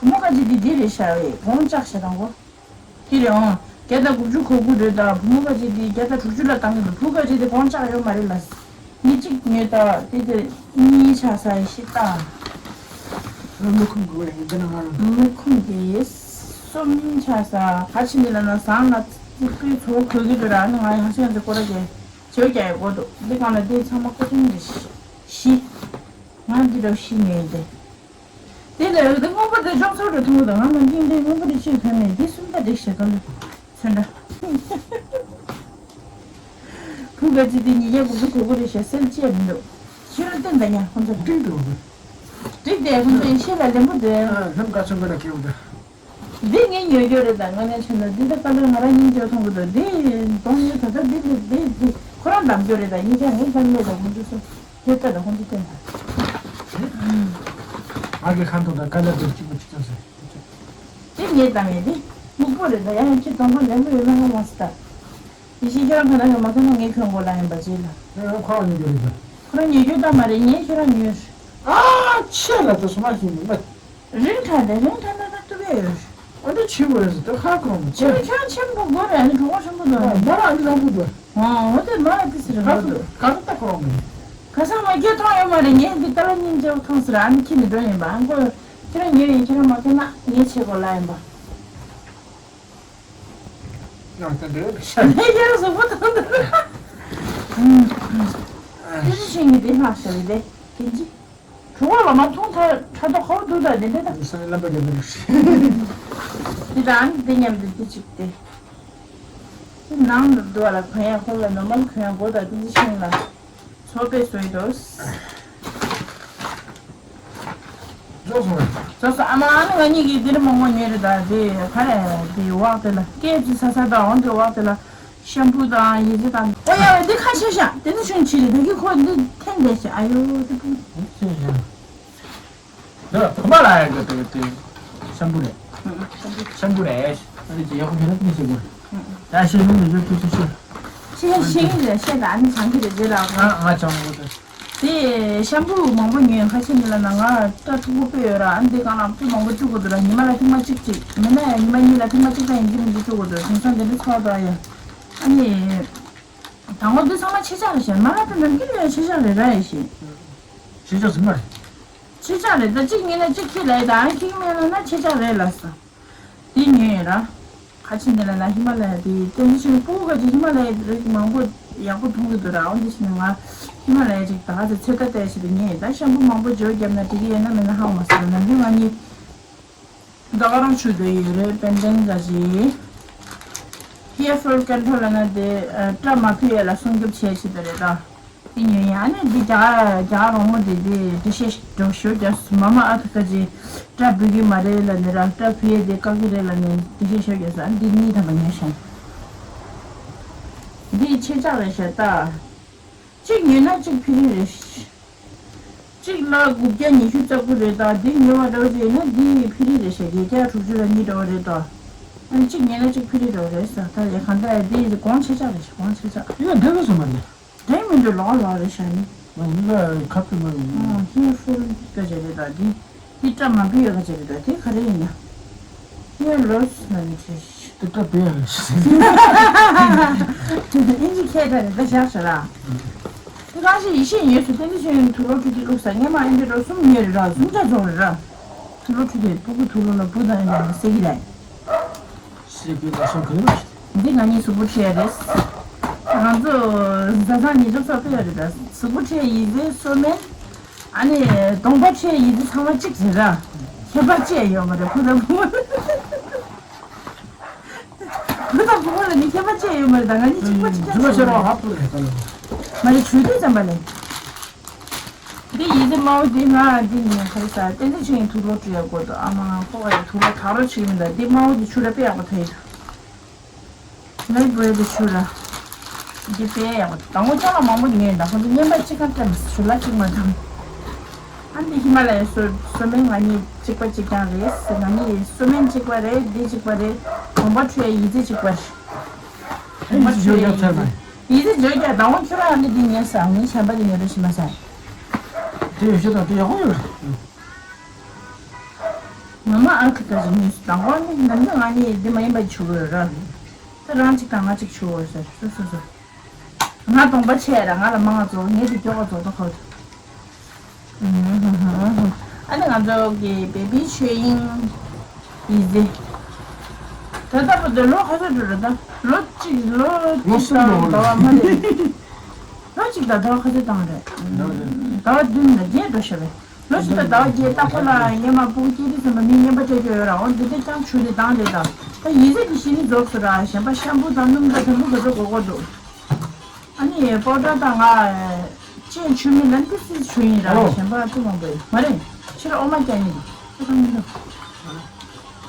བུ་མོ་ཁ་ཅིག་འདི་འདི་རེད་ཤག་བས་གོང་ལྕགས་ཤ་དང་གོ། འདི་རེད་ཨང་། བརྒྱ་དང་དགུ་བཅུ་གོ་དགུ་རེད་ད། བུ་མོ་ཁ་ཅིག་འདི་བརྒྱ་དང་དྲུག་ཅུ་ལ་བཏང་གི་འདུག་བུ་ཁ་ཅིག་འདི་གོང་ལྕགས་ཡོད་མ་རེད་ལ། ངས་གཅིག་ཉོས་ད་དེ་དེ་གཉིས་ཆགས་ས་ཡི་ཤི་ད། ང་མི་ཁུམ་དགོས་ཡིན་འདི་ན་ང་རང་། མི་ཁུམ་གི་ཡིས་གསུམ་ཆགས་ས་ག་ཕྱི་ནི་ལ་ན་བཟང་ལ་ཙི་པི་ཚོ་གོས་གི་འདུག་ར་ནི་ང་ཡང་སེང་ཚེ་སྐོར་ར་གི་བྱེའུ་རྒྱག་ཡི་གོ་འདུག་འདི་གང་ལ་འདི་ཚང་མ་ཀོ་ཐུང་རེ་ཤི་ང་འདི་འདྲ་ཤི་ངེས་འདི། དེ་ལས་འོ་དེ་སྔོན་པོ་དེ་ཅོག་ཚོགས་རེ་མཐོང་གི་འདུག་ང་ནམ་རྒྱུན་དེ་སྔོན་པོ་དེ་ཕྱིར་ཕན་མེད་དེ་གསུམ་ད་འགྲིག་ཤག་ག་ལུ་ཚོན་འདྲ། བུ་ག་ཅི་དེ་ཉིས་བརྒྱ་དགུ་བཅུ་གོ་དགུ་རེད་ཤག་སེལ་ཅི་ཡང་མི་འདུག་ཕྱི་རུ་བསྟན་ད་ཉ་ཁོང་ཚོ་འགྲིག་འདུག་འགྲིག་དེ་ཁོང་ཚོ་ཡིན་ཤེས་ལ་ལེན་པོ་དེ། ལྷམ་ག་ཚོན་པ་ལ་ཁེའུ་འདྲ། འདི་ངས་ཉོས་རྒྱུ་རེད་ད་ང་ནས་ཆུ་ན་འདི་ད་ཀ་ལོ་ང་རང་ཉིན་ཅོག་མཐོང་གི་འདུག་འདི་གདོང་ཡོད་ད་ད་འདི་འདི་འདི་འདི་ཁོ་རང་འདམ་རྒྱུ་རེད་ད་ཉིན་ཅག་ངས་ཀྱང་མེད་ད་ཁོང་ཚོ་སོ། དེ་ལྟ་དང་ཁོང་ཚོ་བསྟན་དང་། ང་གི་ཁ་མདོག་དང་དཀར་ལ་དུ་གཅིག་པ་གཅིག་ཀྱང་ཟེར། དེ་ངས་བཏང་ཡས་དེ་སྨུག་པོ་རེད་ད་ཡང་ཁྱེད་གདོང་པ་ལེན་པོ་ཡོད་ན་ཧ་མ་སི་ད། ཡེ་ཤེས་ཁྱེད་རང་ག་ན་ཡོད་མ་ཁ་ན་ངས་ཁྱོད་མགོ་ལ་ཡིན་པ་རྗེས་ལ། ཨེ་ཁོ་རང་ཉོ་རྒྱུ་རེད་ད། ཁོ་རང་ཉོ་རྒྱུ་ད་མ་རེད་ངས་ཁྱེད་རང་ཉོས། ཨ་ཆེ་ལ་དུ་སུ་མ་ཤེས་ནི་མ། རིན་ཕྲ་དེ་རིན་ཕྲ་ན་ད་ཏུ་བས་ཡོད། ཨ་འདྲ་ཆེ་བོ་རེད་ཟེར་ཏེ་ཧ་གོ་མོ་ཆེ། ཆེ་ཆེན་པོ་དགོས་རེད་ཨ་ནི་གྲོགས་པོ་ཆེན་པོ་དང་། མ་ར་ཨ་ནི་བཟང་པོ་འདུག་ཨོ་དེ་མ་ར་དེ་ཟེར་ག་རེད་ད་ག་རེ་ད་ཁོ་རང་མིན། ག་ས་མ་སྐྱེ་ཐོང་ཡོད་མ་རེད་ངས་འདི་ཏ་ལ་སྙིང་རྗེ་བོ་ཐོང་ཟེར་ཨ་ནི་ཁྱི་ནི་འགྲོ་ཡིན་པ་ཨ་མགོ་ཁྱེད་རང་ཉོས་ཡིན་ཁྱེད་རང་མ་ཁྱེད་ན་ངས་ཆེ་གོ་ལ་ཡིན་པ། ཡང་ད་འདྲ་ཤ། ངས་ཁྱེད་རང་གཟུགས་པོ་ཐོང་འདུག་དེ་ནི་ཤིང་གི་དེ་ལྷག་ཤ་རེད་དེ་དེ་འཇི། གྲུ་བ་ལ་མ་མཐོང་ཐ་ཕྲ་དོག་ཁ་བ་འདུག་ད་དེ་འདྲ་དང་། ས་ལམ་པ་རྒྱབ་པ་རེད། དེ་དང་དེ་མཉམ་དུ་དེ་གཅིག་དེ། དེ་ནང་དུ་འདུག་ལ་གོན་ཡ་ཁོ་ལ་ནོར་མལ་གོན་ཡ་མགོ་དང་དེ་འདི་ཤིང་ལ་ཚོ་པས་བཟོས་འདུག་རྫོགས་སོང་རེད། རྫོགས་སོང་ཨ་མ་ཨ་ནི་ང་གཉིས་ཀྱིས་འདིར་མང་མང་ཉོས་རེད་ད་དེ་ག་རེ་དེ་འོག་དེ་ལ་སྐད་ཅིག་ས་ས་དང་འོང་དེ་འོག་དེ་ལ། ཤམ་བུ་དང་ཡི་ཙི་དང་། ཨོ་ཡ་འདི་ཁ་ཤས་ཤ་དེ་ནི་ཆུང་ཆི་རེད་ད་གི་ཁོ་འདི་འཐེན་བསྡད་ཤ་ཨ་ཡོ་དེ་བུ། ཆེ་ཡ། འདི་བུ་མ་ལ་ཡ་གི་དེ་དེ་ཤམ་བུ་རེད། ཤམ་བུ་རེད། ཨ་ནི་ཅི་ཡག་པོ་ཡོད་ན་དེ་ཤེས་དགོས། ད་ཤེས་ཡོང་ནི་ཡོད་ཐུག་ཐུག་ཤེས། ཤེས་ཤེས་ཀྱི་རེད་ཤེས་ད་ཨ་ནི་ཆང་གི་རེད་རྗེས་ལ་ང་ང་ཆང་མོ་དེ། དེ་ཤམ་བུ་མང་པོ་ཉོས་ཁ་ཆེ་ནི་ལ་ན་ང་སྐྲ་མཐུག་པོ་དཔེ་ཡོད་ར་ཨ་ནི་དེ་གང་ལ་དཔེ་མང་པོ་བཅུག་དགོས་འདུག་ར་ཉི་མ་ལ་ཐེངས་མ་གཅིག་ཅིག་མིན་ན་ཡང་ཉི་མ་གཉིས་ལ་ཐེངས་མ་གཅིག་ཙམ་ཡིན་གཅིག་མིན་གཅིག་བཅུག་དགོས་འདུག་དེང་སང་དེ་འདྲ་ཚོགས་དོ་ཡ། ཨ་ནི། དང་པོ་འདི་ཚང་མ་ཆེ་ཆག་རེད་ཤག་མ་ར་དེ་ནམ་རྒྱུན་ཡང་ཆེ་ཆག་རེད་ར་ཡ་ཤི། ཆེ་ཆག་ཟིན་མ་རེད། ཆེ་ཆག་རེད་ད་གཅིག་ཉིན་ལ་གཅིག་ཁྱི་ལ་ཡ་ད་ཨ་ཁྱི་མེད་ལ་ན་ཆེ་ཆག་རེད་ལ་ས། དེ་ཉོས་ཡོད་ར། ཁ་ཆེ་འདི་ལ་ན་ཧི་མ་ལ་ཡ་དེ་ཏན་ཏན་ཤིང་སྤུ་གུ་ག་ཅིག་ཧི་མ་ལ་ཡ་རིགས་མང་པོ་ཡག་པོ་མཐོང་གི་འདུག་ར་འོ་འདི་ཤི་ནས་ང་ཧི་མ་ལ་ཡ་ཅིག་ད་ག་ཚོད་ཚོད་ལྟ་ལྟ་ཡ་ཞིག་ཏུ་ཉོས་ཡོད་ད་ཤམ་བུ་མང་པོ་འཇོག་བརྒྱབ་ན་འགྲིག་གི་ཡོད་ན་མེད་ན་ཧ་གོ་མ་སོང་ནམ་རྒྱུན་ང་གཉིས། ད་ག་རང་ཆུ་དེ་ཡོད་རེད་དཔལ་ལྡན་ག་ཅི། ཧེ་ཧེར་ཕོལ་ཀོན་ཊོལ་ལ་ན་དེ་སྐྲ་མ་ཕུད་ཡས་ལ་སྲུང་སྐྱོབ་བྱས་བྱེད་པ་རེད་ད། དེ་ཉོས་ཡ་ནི་འདི་རྒྱ་རྒྱ་རོང་མོ་དེ་དེ་འགྲེལ་བཤད་འགྲོ་ཞོ་རྒྱ་མ་མ་ཨ་ཐུ་ཀ་ཅི་སྐྲ་ཕུད་ཀྱི་མ་རེད་ལ་ནི་ར་སྐྲ་ཕུད་ཡས་དེ་བཀག་གི་རེད་ལ་ནི་འགྲེལ་བཤད་ཞོ་རྒྱ་ས་འདི་གཉིས་ཐམ་པ་ཉོས་ཤག་འདི་ཆེ་ཆག་རེད་ཤག་ད། གཅིག་ཉོས་ན་གཅིག་ཕི་རི་རེད། གཅིག་ལ་དགུ་བརྒྱ་ཉི་ཤུ་རྩ་དགུ་རེད་ད་འདི་ཉོས་པ་འདྲ་བོ་ཅིག་ཡིན་ན་འདི་ཕི་རི་རེད་ཤག་བརྒྱད་བརྒྱ་དྲུག་ཅུ་ར་གཉིས་འདྲ་བོ་རེད་ད། ཨ་ནི་གཅིག་ཉོས་ན་གཅིག་ཕི་རི་འདྲ་བོ་རེད་ས་ད་ཡ་གང་ལྟར་འདི་གོང་ཆེ་ཆག་རེད་ཤག་གོང་ཆེ་ཆག་ཡོད་འདྲ་བོ་སོང་མ་རེད། འདྲ་མི་འདུག་ལོག་ལོག་རེད་ཤག་ནི། ང་ཡིན་ལ་ཁ་ཕུད་མ་ཡིན། ཨ་ཧི་ཧྥུ་རུ་སྐད་ཆ་རེད་ད་འདི། འདི་སྐྲ་མ་ཕུད་ཡོད་ཁ་ཆེ་རེད་ད་དེ་ག་རེ་ཡིན་ན། ཧི་ལོས་ན་ནི་ཆེ་ཤི། དེ་སྐྲ་ཕུད་ཡ་རེད་ཤག་ཨིན་ཇི་ཁྱད་ད་རེད་ད་བཞག་ཤག་ར། དེ་གང་ཞིག་ཡེ་ཤེས་ཉོས་སུ་ཏན་ཏན་ཆོས་ཡོན་དུག་ལོག་ཁྲུ་དེ་བླུགས་ས་ངས་མ་ཨིན་ཇི་རོ་གསུམ་ཉོས་རེད་ར་གསུམ་ཆ་རྫོགས་རེད་ར། དུག་ལོག་ཁྲུ་དེ་སྤུ་གུ་དུག་ལོག་ལ་བུ་དང་ཡིན་ན་སེ་གི་རེད། སེ་གི་ལ་སོགས་གི་རེད། འདི་ང་གཉིས་གཟུགས་པོ་འཁྲུ་ཡ་རེད། ང་ཚོ་བཟའ་ཚང་ཉིས་སྟོང་ཚོགས་པའི་ཡོད་རེད་ད། གཟུགས་པོ་འཁྲུ་ཡ་ཡི་ཟེ་སོ་མེན། ཨ་ནི་གདོང་པ་འཁྲུ་ཡ་ཡི་ཟེ་ཚང་མ་གཅིག་རེད་ར། ཁྱད་པར་ཅི་ཡང་ཡོད་མ་རེད་བུ་དང་བུ་མོ། བུ་དང་བུ་མོ་ལ་ནི་ཁྱད་པར་ཅི་ཡང་ཡོད་མ་རེད་ད་ང་གཉིས་གཅིག་པ་གཅིག་རྐྱང་རེད། མ་རེད་གྲོས་དུས་ཙམ་པ་ལས། འདི་ཡི་ཟེ་དམར་པོ་འདི་ང་འདི་ནི་ཧ་ས་ཏན་ཏན་ཆུ་ཡིན་དུག་ལོག་བྲི་ཡ་དགོས་འདུག་ཨ་མ་ཁོ་བ་ཡི་དུག་ལོག་དག་རོ་ཆུ་ཡིན་མི་འདུག་འདི་དམར་པོ་འདི་ཆུ་ར་དཔེ་ཡག་པོ་ཐལ་ཡོད། མེལ་བོའི་འདི་ཆུ་ར། འདི་དཔེ་ཡག་པོ་དང་པོ་ཅང་ལ་མང་པོ་ཉོས་འདུག་ཁོ་ཚོ་བརྙན་པ་གཅིག་ག་སྤྲད་མ་ཞུ་ལ་གཅིག་མ་དང་། ཨ་འདི་ཧི་མ་ལ་ཡའི་སོ་སོ་མེན་ང་གཉིས་གཅིག་པ་གཅིག་རྐྱང་རེད་ང་གཉིས་སོ་མེན་གཅིག་པ་རེད་འདི་གཅིག་པ་རེད་གོམ་པ་འཁྲུ་ཡ་ཡི་ཟེ་གཅིག་པ་རེད། གོམ་པ་འཁྲུ་ཡ་ཡི་ཟེ། ཡིན་ཟེར་བརྗོད་ཀྱང་དང་པོ་ཁྱོད་རང་འདི་འདི་ཉན་ས་ངའི་བྱམས་པ་འདི་ཉན་རོགས་ཞིག་མ་ཟ། དེ་ཡོད་ཤོད་དང་དེ་ཡག་པོ་ཡོད་རེད། ང་མ་ཨ་ཁུ་ད་ཅིག་ཉོས་སུ་དང་པོ་ནི་ནམ་རྒྱུན་ང་གཉིས་འདི་མ་ཡིན་པ་བྱུག་ཡོད་ར། ད་རང་གཅིག་དང་ང་གཅིག་བྱུག་ཡོད་ཟེར་སོ་སོ་སོ། ང་གདོང་པ་ཆེ་ར་ང་ལ་མང་ང་རྫོགས་ངས་དེ་སྐྱོ་ག་རྫོགས་ད་ཁོ། ཨ་ནི་ང་ཚོ་གི་བེ་བི་ཆོས་དབྱིངས་ཡི་ཟེ། ད་ལྟ་བུ་དེ་ལོ་ག་ཚོད་འགྲོ་རེད་ད། ལོ་གཅིག་ལོ་གཅིག་དང་ཟླ་བ་མ་རེད། ལོ་གཅིག་དང་ཟླ་བ་ག་ཚོད་བཏང་རེད། ཟླ་བ་བདུན་ལ་བརྒྱད་འགྲོ་ཤག་རེད། ལོ་གཅིག་དང་ཟླ་བ་བརྒྱད་ལྟ་ཁོ་ལ་ངས་མ་ཕྲུ་གུ་སྐྱེས་དུས་ཙམ་པ་མི་རྔན་པ་སྤྲད་རྒྱུ་ཡོད་ར། འོ་འདི་འདྲ་ཀྱང་ཆུ་དེ་བཏང་རེད་ད། ད་ཡི་ཟེ་གི་གཞི་ནི་རྫོགས་སོང་ར། གཞན་པ་ཤམ་པུ་དང་སྣུམ་དང་དེ་འདྲ་ག་ཚོད་དགོས་དགོས་འདུག་ཨ་ནི་པའོ་ཌར་དང་ང་ཅན་ཆུ་མིག་ལན་ཏི་སི་ཆུ་ཡིན་ར། ཨོ། གཞན་པ་ཅི་མང་པོ་ཡོད་མ་རེད། ཕྱི་ར་ཨོ་མ་ཀྱ་ནི་ཁོ་ཐང་མི་འདུག་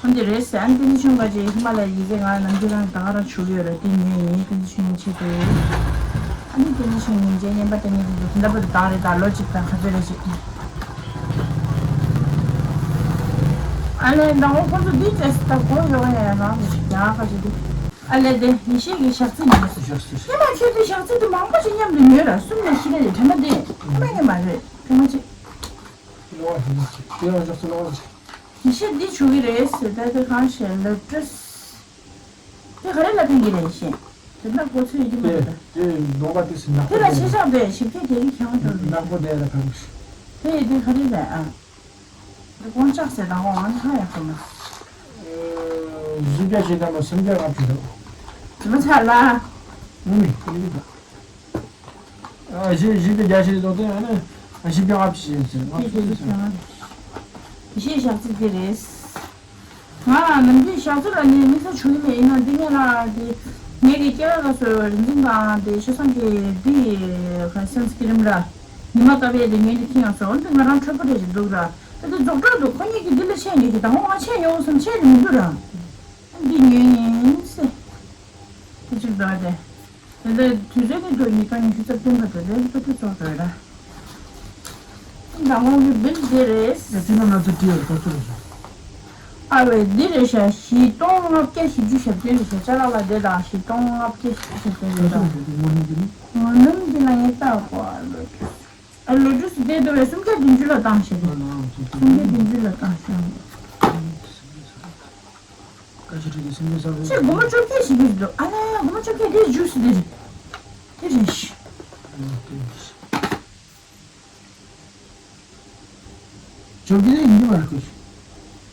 ཨ་འདི་རེད་ཟེར། ཨ་ནི་ཏི་ནི་ཆུང་ག་ཅེ་ཧི་མ་ལ་ཡི་ཟེ་ང་ནམ་རྒྱུན་རང་ད་ག་རང་ཆུ་གི་ཡོད་ར། ཏི་ཉོས་ཡིན་ཏི་ནི་ཆུང་ཆེད་དུ། ཨ་ནི་ཏི་ནི་ཆུང་ཡིན་ཅེ་ཉན་པ་ཏི་ནི་ཏི་ཏི་ལ་པ་དུ་དང་རེད་ད། ལོ་གཅིག་དང་ག་ཚོད་རེད་ཅེ། ཨ་ལས་ད་འོ་ཁོ་ཚོ་འདི་ཅེས་ད་གོ་ཡོང་ཡ་ཡ་རང་རེད་ཡ་ག་ཅེ་དུ། ཨ་ལས་དེ་ཡེ་ཤེས་ཀྱི་ཞག་རྩི་ཉོས་སོ། ཞག་རྩི། ཉི་མ་ཁྱོད་ཚོས་ཞག་རྩི་དེ་མང་པོ་ཞིག་མཉམ་དུ་ཉོས་ར། གསུམ་ནས་བཞི་རེ་རེ་དྲན་པ་འདི་ཁོ་མ་ཉོས་མ་རེད་དྲན་པ་ཅི། ལོ་བ་ཞིག་ཉོས་ཅིག་དེ་ཡང་ཞག་རྩི་ལོ་བ་ཞིག་ཡེ་ཤེས་འདི་བྱུག་གི་རེད་ཟེར། ད་དེ་གང་ཞེས་ལབ་སྤྲོ། དེ་ག་རེ་ལ་ཕན་གི་རེད་ཤེས། དེ་ན་གོ་ཚོད་ཡོད་ཀྱི་མ་རེད་ད། དེ་གདོང་པ་དེ་སུ་ནག་དེ་པོ་ལ་དེ་ཆེ་ཤག་དེ་ཞིབ་ཕྲ་དེ་རིགས་ཁྱང་ཐོར་རེད། ནག་པོ་དེ་ལ་ཕན་གི། དེ་དེ་ག་རེ་རེད་ཨ། དཀོན་ལྕགས་ཟེར་དང་དབང་ཧ་ཡག་པོ་མ། བཞི་བརྒྱ་ཞིག་དང་སུམ་བརྒྱ་ལྔ་བཅུ་འདུག་ཇི་མ་ཚ་ལ། ངུ་མི་ཁོ་ཡིན་ད། བཞི་བཞི་བརྒྱ་བརྒྱད་ཅུ་ལོག་དེ་ཨ་ནི་བཞི་བརྒྱ་ལྔ་བཅུ་ཞིག་ཟེར་ལྔ་བཅུ་ཞིག་ཟེར། བཞི་ཞག་ཚི་དེ་རེད། ང་ནམ་རྒྱུན་ཞག་ཚི་ལ་ནི་དམིགས་བསལ་བྱུང་གི་མེད། ཡིན་ན་འདི་ངས་ལ་དེ་ངེད་ཀྱི་སྐྱེ་བ་ལ་སོ་རིན་ཆེན་དང་དེ་ཆོས་བཟང་གི་འདི་ཁ་སེམས་ཀྱི་རིམ་ར། ཉི་མ་ཀ་བའི་དེ་ཉོས་ནས་ཁྱེར་ཡོང་སོང་། འདི་ང་རང་འཕྲོད་པོ་རེ་ཞིག་འདུག་ར། ད་དེ་རྫོགས་གྲབས་འདུག་ཁོ་གཉིས་ཀྱིས་འདི་ལ་ཆད་ཉོས་ཀྱི་དང་པོ་ང་ཆད་ཡོང་བསམ་ཆད་ནི་མི་འདུག་ར། འདི་ཉོས་ཡིན་སེ། དེ་གཅིག་འདུག་དེ། དེ་འདྲ་དུས་ཚོད་ནི་འགྲོ་ཉིས་སྟོང་ཉི་ཤུ་རྩ་བདུན་པ་དེ་རེད་པ། དེ་ཚོ་རེད་ར། མདང་དགོང་གི་བིལ་དེ་རེད། ཡ་དེ་ན་ང་ཚོ་བྲིས་ཡོད་ཁོ་ཚོ་རེད་ཤག་ཨ་ཝེ་འདི་རེད་ཤག་བཞི་སྟོང་ལྔ་བརྒྱ་བཞི་བཅུ་ཞེ་བདུན་རེད་ཤག་ཅ་ལག་ལ་དེ་དང་བཞི་སྟོང་ལྔ་བརྒྱ་བཞི་བཅུ་ཞེ་བདུན་རེད་ད། ངོ་ནམ་འདི་ན་ངས་བལྟ་གོ་ཨ་ལོ། ཨ་ལོ་ཌུས་དེ་དུ་བས་སུམ་བརྒྱ་བདུན་ཅུ་ལ་བཏང་ཤག་སུམ་བརྒྱ་བདུན་ཅུ་ལ་བཏང་ཤག་ཁ་ཤས་ཁྲིད་དེ་སེམས་ཅན་གསར་པའི། ཁྱེད་སྒོར་མོ་བཅོ་བརྒྱད་ཞིག་གིས་འདུག་ཨ་ལས་སྒོར་མོ་བཅོ་བརྒྱད་དེ་ཇུས་དེ་རེད། དེ་རེད་ཤག་བཅོ་བརྒྱད་ཡིན་གྱི་མ་རེད་ཁོ་ཤི།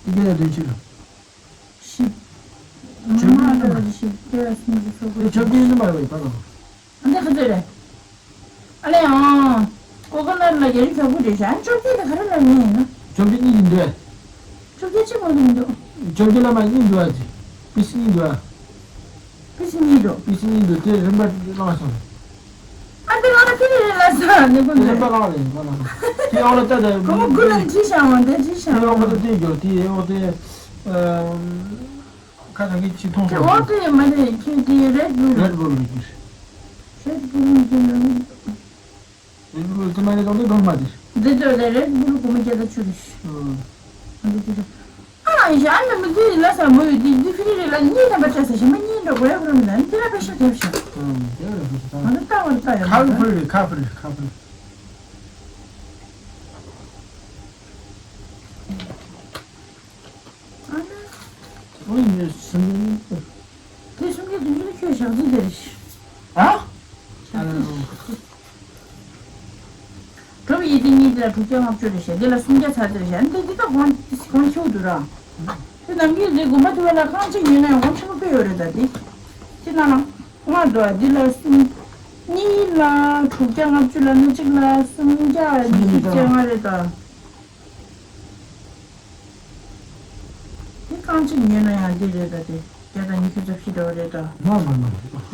དེ་ག་ཡ་དོན་ཆེ་རེད། ཤི། ང་མ་ལ་ཤི་དེ་སུམ་ཅུ་སོ་དགུ། དེ་བཅོ་བརྒྱད་ཡིན་གྱི་མ་རེད་པ་ལ། ཨ་འདི་ཁ་ཚོད་རེད། ཨ་ལས་ཨང་། ཀོ་ཀོ་ནར་ལ་རྒྱ་རི་ཁྱོག་པོ་རེད་ཤག་ཨ་བཅོ་བརྒྱད་དེ་ག་རེ་ལ་ངེས་ཡིན་ན། བཅོ་བརྒྱད་གཉིས་ཡིན་འདུག་བཅོ་བརྒྱད་གཅིག་མ་གཏོགས་མི་འདུག་བཅོ་བརྒྱད་ལ་མ་གཉིས་འདུག་ཨ་ཅེ། པི་སི་གཉིས་འདུག་ཨ། པི་སི་གཉིས་འདུག་པི་སི་གཉིས་འདུག་དེ་རིམ་པ་བླངས་སོང་། ཨ་དེ་ང་ལ་ཁི་རེ་རེ་ལ་ས་ནི་ཀུན་དེ་རིམ་པ་བླངས་རེད་བླངས་རེད། དེ་འོག་ལ་ལྟ་དེ་གོ་མོ་ཀུན་ལ་བྲིས་ཤག་འོང་དེ་བྲིས་ཤག་དེ་འོག་ལ་དེ་འགྱུར་དེ་འོག་དེ་ཁ་ད་གི་ཅི་མཐོང་དེ་སོང་། འོག་དེ་མ་རེད་ཁྱེད་དེ་རེད་བུལ། རེད་བུལ་རེད་བུལ། རེད་བུལ་གྱི་ནང་། རེད་བུལ་དེ་མ་རེད་དང་དེ་གང་མ་དེ། འདི་ཚོ་ལས་རེད་བུལ་གོ་མོ་སྐྱེ་ད་ཆུ་རེད། ཨ་འདི་དེ་རེད། ཨ་ཡ་ཨ་ནི་མི་དེ་ལ་ས་མོ་ཡོད་དེ་འདི་ཕི་རི་རེད་ལ་གཉིས་དམ་པ་བྱ་ས་ཞིམ་པ་གཉིས་འགྲོ་དགོས་ཡ་གོ་ར་མི་ལ་ནི་དེ་ལ་པེ་ཤ་རྒྱབ་ཤ། ཨ་དེ་ལ་པེ་ཤ་ང་ཚོ་ལྟ་བར་ལྟ་ཡ་ཁ་ཕུར་རེད་ཁ་ཕུར་རེད་ཁ་ཕུར། ཨ་ནི། ཨོ་ཡིན་ནས་སུམ་བརྒྱ་ཉིས་པ། དེ་སུམ་བརྒྱ་བདུན་ཅུ་ནི་ཁྱོད་ཞག་རྩི་དེ་རེད། ཨ། ཨ་ལ་ལོ། གྲོ་བའི་ཡི་ཏི་གཉིས་དེ་ལ་དྲུག་བརྒྱ་ལྔ་བཅུ་རེད་ཤག་འདི་ལ་སུམ་བརྒྱ་ཚར་དེ་རེད་ཤག་འདི་འདི་ད་གོང་གོང་ཁྱེའུ་འདུག་ར། དེ་ནམ་རྒྱུན་འདི་དགོན་པ་དེ་བ་ལ་རྐང་གཅིག་ཉོས་ན་ཡང་གོང་ཆེན་པོ་དཔེ་ཡོད་རེད་ད་འདི། དེ་ན་ལ་ལྔ་འདུག་ཨ་འདི་ལ་སུམ། གཉིས་ལ་དྲུག་བརྒྱ་ལྔ་བཅུ་ལ་ནི་གཅིག་ལ་སུམ་བརྒྱ་ཉི་ཤུ་རྩ་ལྔ་རེད་ད། དེ་རྐང་གཅིག་ཉོས་ན་ཡང་འདི་རེད་ད་དེ་བརྒྱ་དང་ཉི་ཤུ་རྩ་བཞི་འདྲ་བ་རེད་ད། མ་མ་མ།